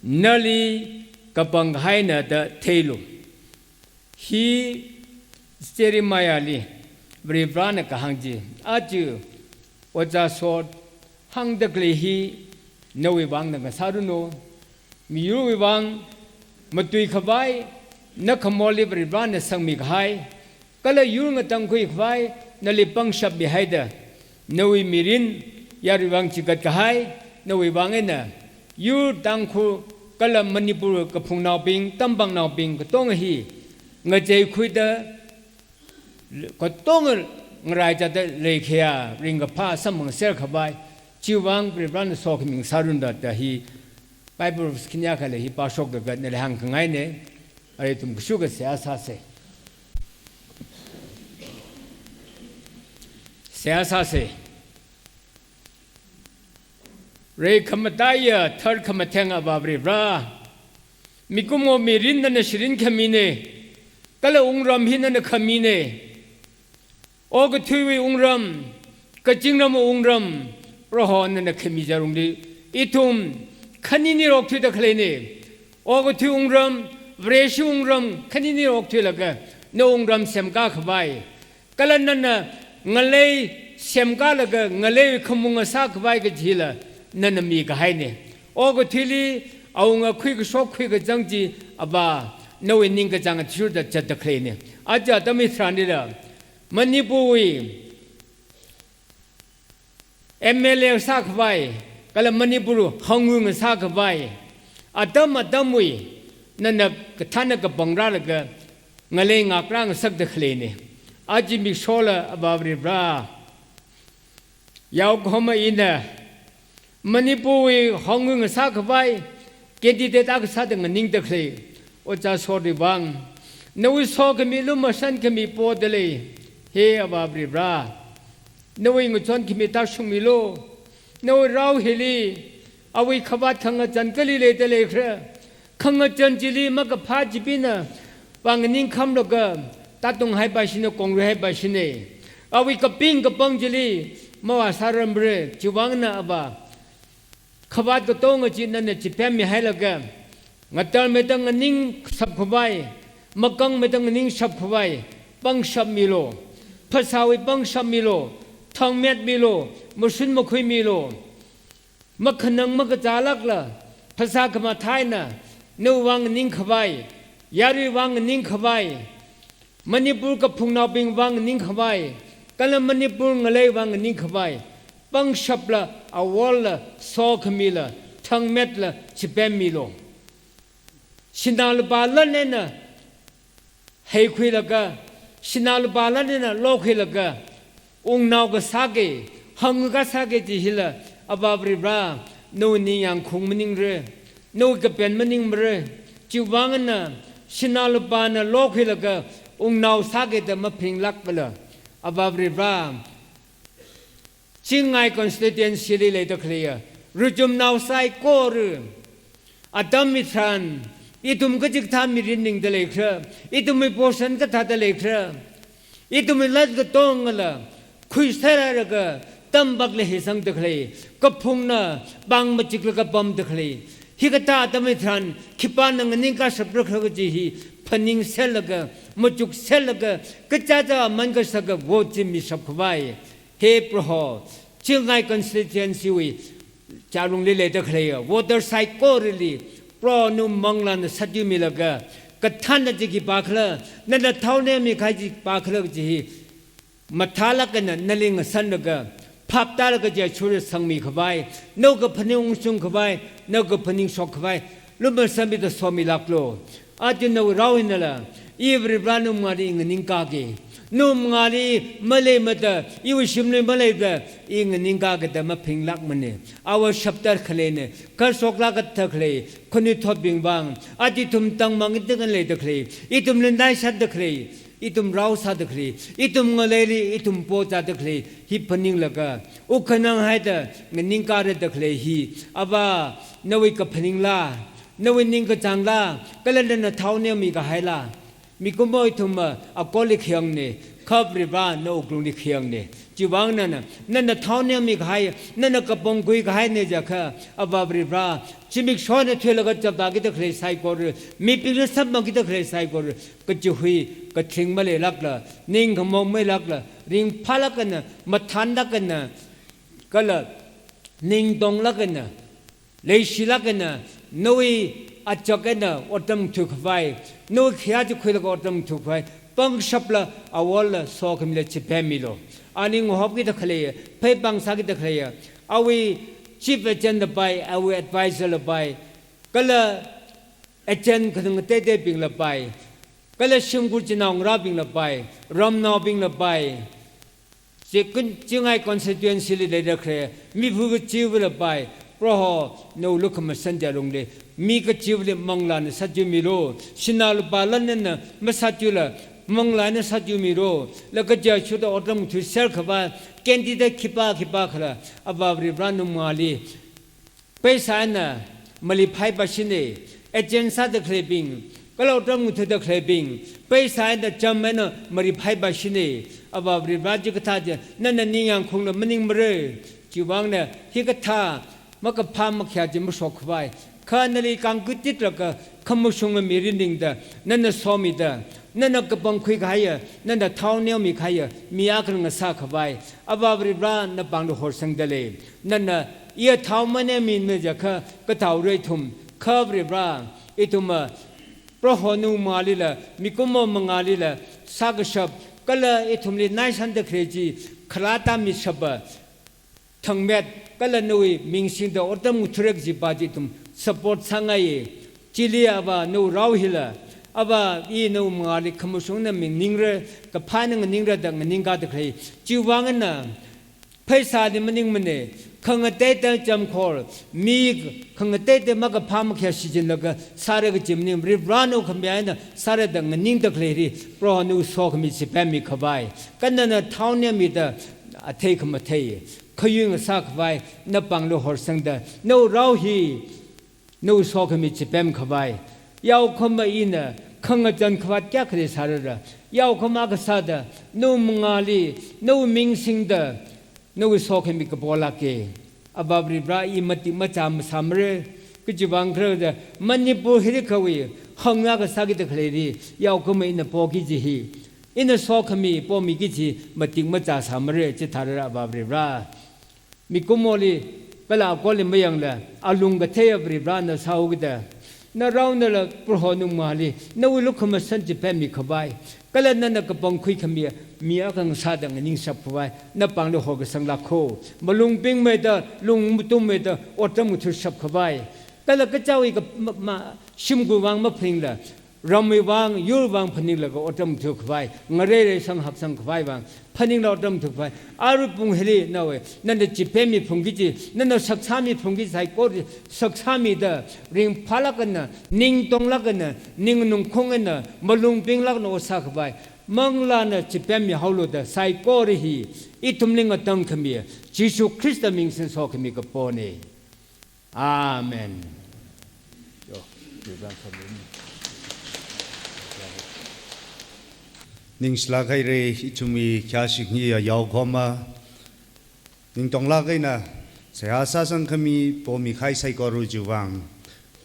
nali kapanghaina da theilu." Hi Jeremiahli Varivarana kahāng chi. Aja ojā sot hāngda khalei hi nawui vangna ngasāranu. Miyurwui vang, matuikhavai, Nakhamorli Varivarana sangmi kahai, kala yur ngatangkhui khavai nali pangshap mihaida, nawui mirin yaruiwui vang chigat kahai, nawui vang eina yur Tangkhul kala Manipur kaphungnaobing, tampaknaobing katonga hi ngacheikhuida, katonga ngaraichāda leikhaya ringkaphā samphangser khavai, chiwui vang Varivarana sokhami ngasāranu da hi Bible verse khani akhali hi pāshokda nali hāngkhangaina. Arui ithum kashok kasā sāsa. Seihā sāsa. Reikhamataiya tharkhamatheng Avā Varivara, mikumo mirin nana shirin khamina, kala wungram hi nana khamina. Okathuiwui wungram, kazingramwui wungram, Proho nana khami chārungli ithum khaninirok thuida khaleina. Okathui wungram, Vareshi wungram khaninirok thuilaga nawui wungram semkā khavai, kala nana ngalei semkālaga ngaleiwui khamung ngasā khavai kajila nana mikahaina. Okathuili awunga khuikashok khuikazang chi Avā nawui ningkachāng athishurda zatda khaleina. Aja atam hitharanlila Manipurwui M L A sā khavai, kala Manipur hangwui ngasā khavai, atam atamwui nana kathāna kapangrālaga ngalei ngakrā ngasakda khaleina. Aja mik shola Avā Varivara, yaokahoma ina Manipurwui hangwui ngasā khavai candidate akha sāda nganingda khalei Ojā Sorwui vang nawui sokhami lumashankhami poda lei. He Avā Varivara, nawui ngachonkhami tāshungmilu. Nawui rao hili awui khavāt khangachān kali leida leikhala, khangachān chili makaphā chibingna vang nganingkhamlaga tātunghaipaishina, kongruihaipaishina. Awui kaping kapāng chili mavāsāramra, chiwui vangna Avā khavāt katonga chi nana chipemmihailaga, ngatarmeida nganingshap khavai, makangmeida nganingshap khavai pangshap milu. Phasāwui pangshap milu, thangmet milu, mashun makhui milu. Makhanang makazālākla, phasā khamathā eina nawui vang nganing khavai, yaruiwui vang nganing khavai, Manipur kaphungnaobingwui vang nganing khavai, kala Manipur ngaleiwui vang nganing khavai pangshapla, aworla, sokhamila, thangmetla chipemmilu. Sinā lupā lan eina heikhuilaga, sinā lupā lan eina lokhuilaga, wungnao kasāki, hangkasāki chi hila, Avā Varivara, nawui ningyāng khung maningra, nawui kapen maningmara. Chiwui vangna sinā lupāna lokhuilaga wungnao sāki da maphaninglākmala, Avā Varivara, Chingai constituency li leida khaleiya ruchumnao saikora, atam hitharan ithum kachikathā mirin ningda leikhala, ithumwui portion kathāda leikhala, ithumwui lat katongala khuiserhailaga tampakli heisangda khalei, kaphungna pāng machiklaga pamda khalei, hikathā atam hitharan khipāna nganingkāshapra khala kaji hi phaningserlaga, machukserlaga, kachāchā aman kasaka vote chi mishap khavai, he Proho, Chingai constituency wui chārungli leida khaleiya voter saikorali, Proho nawui manglāna sāthuimilaga, kathānna chi khipākhala, nana thaonemi kahai chi khipākhala kaji hi mathālāk eina nali ngasanlaga, phaptālaga chi athishurda sangmi khavai, nawui kaphaning ungshung khavai, nawui kaphaning shok khavai lumashanmida somilāklu. Aja nawui rao hinala, I Varivara nawui mangāli nganingkāki, nawui mangāli maleimada, iwui shimli maleida, I nganingkāki da maphaninglākmana. Awui shaptar khaleina, kharshoklāk kathā khalei, khanuithotbing vang, aja ithum tangmang ithang leida khalei, ithum lindai shatda khalei, ithum rao sāda khalei, ithum ngaleili ithum po chāda khalei hi phaninglaga, wuk khanang haida nganingkārada khalei hi, Avā, nawui kaphaningla, nawui ningkachāngla, kala nana thaonemi kahaila, mikumo ithum akoli khayangna, kha Varivara nawui wuklungli khayangna. Chiwui vang nana, nana thaonemi kahai, nana kapangkhui kahaina jiakha, Avā Varivara, zimiksho eina thuilaga chaptākida khalei saikora, mibingli samphangkida khalei saikora, kachihui kathing maleilākla, ning khamong maleilākla, ringphālāk eina, mathānlāk eina, kala ningtonglāk eina, leishilāk eina, nawui achak eina otram ngathakhavai, nawui khayā chi khuilaga otram ngathakhavai, pangshapla awola sokhamila chipemmilu. Ani ngahopkida khalei, pheipāngsākida khalei, awui chief agent lapai, awui advisor lapai, kala agent khangateiteibing lapai, kala shimkhur chinao ngarābing lapai, ramnaobing lapai, chi kun-, Chingai constituency li leida khalei, miphu kachiva̱ lapai, Proho nawui lukhamashan chi alungli, mi kachiva̱li manglāna sāthuimilu, sinā lupā lan eina masāthula, manglāna sāthuimilu, laga kaja shuda otram ngathaserkhavai, candidate khipā khipā khala, Avā Varivara nawui mangāli, pheisā eina mali phaipaishina, agent sāda khaleibing, kala otram ngathada khaleibing, pheisā eina cham eina mali phaipaishina, Avā Varivara chikathā chi, nana ningyāng khaungla maningmara, chiwuivangna hikathā makaphā makhayā chi mashokkhavai, kha nali kangkatitlaga khamashunga mi ringningda, nana somida, nana kapangkhui kahaiya, nana thao neomikahaiya, mi akhana ngasākhavai, Avā Varivara napāngli horsangda lei. Nana iya thao maneomi jiakha kathaora ithum, kha Varivara, ithumva Proho nawui mangālila, mikumo mangālila, sākashap, kala ithumli naisānda khalei chi, kharā tamishapa, thangmet, kala nawui ming singda otram ngathara kajipa chi ithum support sāngaiya. Chili Avā nawui rao hila, Avā i nawui mangāli khamashung eina maningmara, kaphā eina nganingra da nganingkada khalei. Chiwuivang eina, pheisāli maningmana, khangateitei chamkhor, mi khangateitei makaphā makhayā shichinlaga sāra kaji maning, Varivara nawui khamayā eina sāra da nganingda khalei hi, Proho nawui sokhami chipemmi khavai, kala nana thao neomida, athei khamathei, khayui ngasākhavai, napāngli horsangda, nawui rao hi, nawui sokhami chipemkhavai, yaokahoma ina khangachān khavāt kayākha leisārara, yaokahoma kasāda, nawui mangāli, nawui ming singda, nawui sokhami kapolāka. Avā Varivara i matik machā masāmara, kajiwuivang khala da, Manipur hili khawui, hangna kasākida khalei hi, yaokahoma ina poki kaji hi, ina sokhami pomiki kaji matik machāsāmara, chithārara Avā Varivara. Mikumoli, kala akhali mayangla, alung kathei Avā Varivara na sāhaokida, naraonala Proho nawui mangāli, nawui lukhamashan chipemmi khavai, kala nana kapangkhui khami, mi akha ngasāda nganingshap khavai, napāngli horkasang lāka. Malung pingmeida, lung matummeida, otram ngathashap khavai. Kala kachāwui ka, ma, ma, shimkhurwui vang maphaningla, ramwui vang, yurwui vang phaninglaga otram ngathakhavai, ngareireisang haksangkhavai vang, phaningla otram ngathakhavai, arui pung hili nawui, nana chipemmi phungki kaji, nana shaksāmi phungki kaji saikora, shaksāmida, ringphālāk eina, ningtonglāk eina, ningnungkhung eina, malung pinglāk eina ot sākhavai, manglāna chipemmi haolu da saikora hi, ithumli ngatangkhami, Jishu Khrista ming singda sokhami kapona. Amen. Yo, ningshilāk haira, ithumwui khayāshik hi yaokahoma, ningtonglāk eina, seihā sāsangkhami, pomi kahai saikora chiwuivang,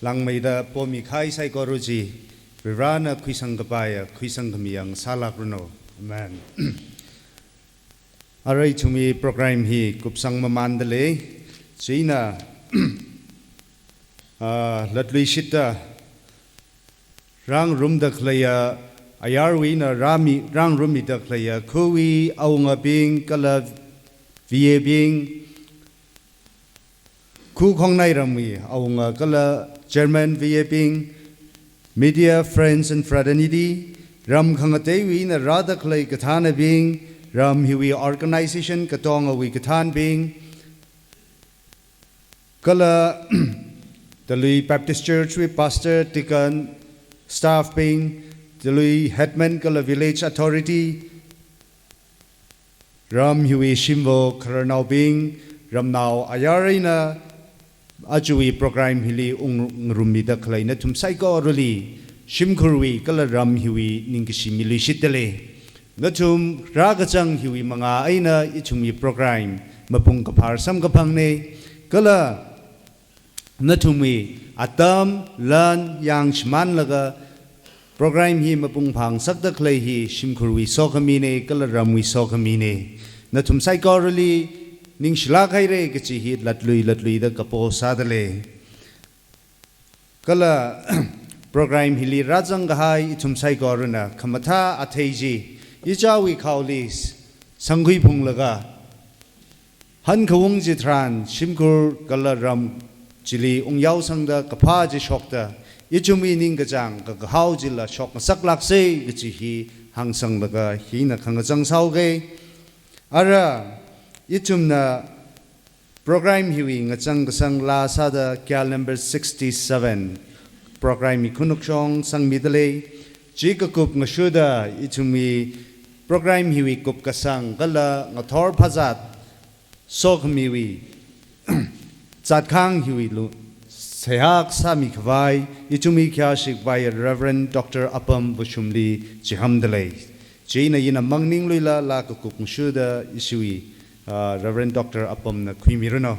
langmeida pomi kahai saikora chi, Varivarana khuisangkapaiya, khuisangkhamiya ngasālākranu. Amen. Arui ithumwui program hi kupsang mamānda lei. Chieina, ah, latluishitda rāngarumda khaleiya, ayarwui eina rāmi, rāngarummida khaleiya, khawui awungabing kala V A bing, Khukhongnai ramwui awunga kala chairman V A bing, media friends and fraternity, ram khangateiwui eina rāda khalei kathānabing, ram hiwui organization katongawui kathānbing, kala Talui Baptist Church wui pastor, deacon, staff bing, Talui headman kala village authority, ram hiwui shimvo khararnaobing, ramnao ayar eina ajawui program hili ungngarummida khalei nathum saikorali, shimkhurwui kala ram hiwui ningkashi miluishitda lei. Nathum rākachang hiwui mangā eina ithumwui program mapung kaphar samkaphangna, kala nathumwui atam, lan, yangshimānlaga program hi mapung phāngasakda khalei hi shimkhurwui sokhamina kala ramwui sokhamina. Nathum saikorali ningshilāk haira kachi hi latlui latluida kapo sāda lei. Kala program hili rāzang kahai ithum saikorana khamathā athei chi ichāwui khaoli sangkhui phunglaga, hankhaung chitharan shimkhur kala ram chili ungyao sangda kaphā chi shokta, ithumwui ningkachāng kakahao chila shok ngasaklāksa kaji hi hāngsanglaga hina khangachang sāuke. Ara, ithumna program hiwui ngachang kasang laa sāda kayal number sixty-seven program hi khanukshong sangmidalei. Chi kakup ngashuda ithumwui program hiwui kupkasang kala ngathor phazat sokhamiwui zatkhang hiwui lu seihā sāmi khavai ithumwui khayāshik vaiya Reverend Doctor Apam Vushumli chihāmdalei. Chieina ina mangningluila laa kakup ngashuda ishiwui, ah, Reverend Doctor Apamna khuimiranu.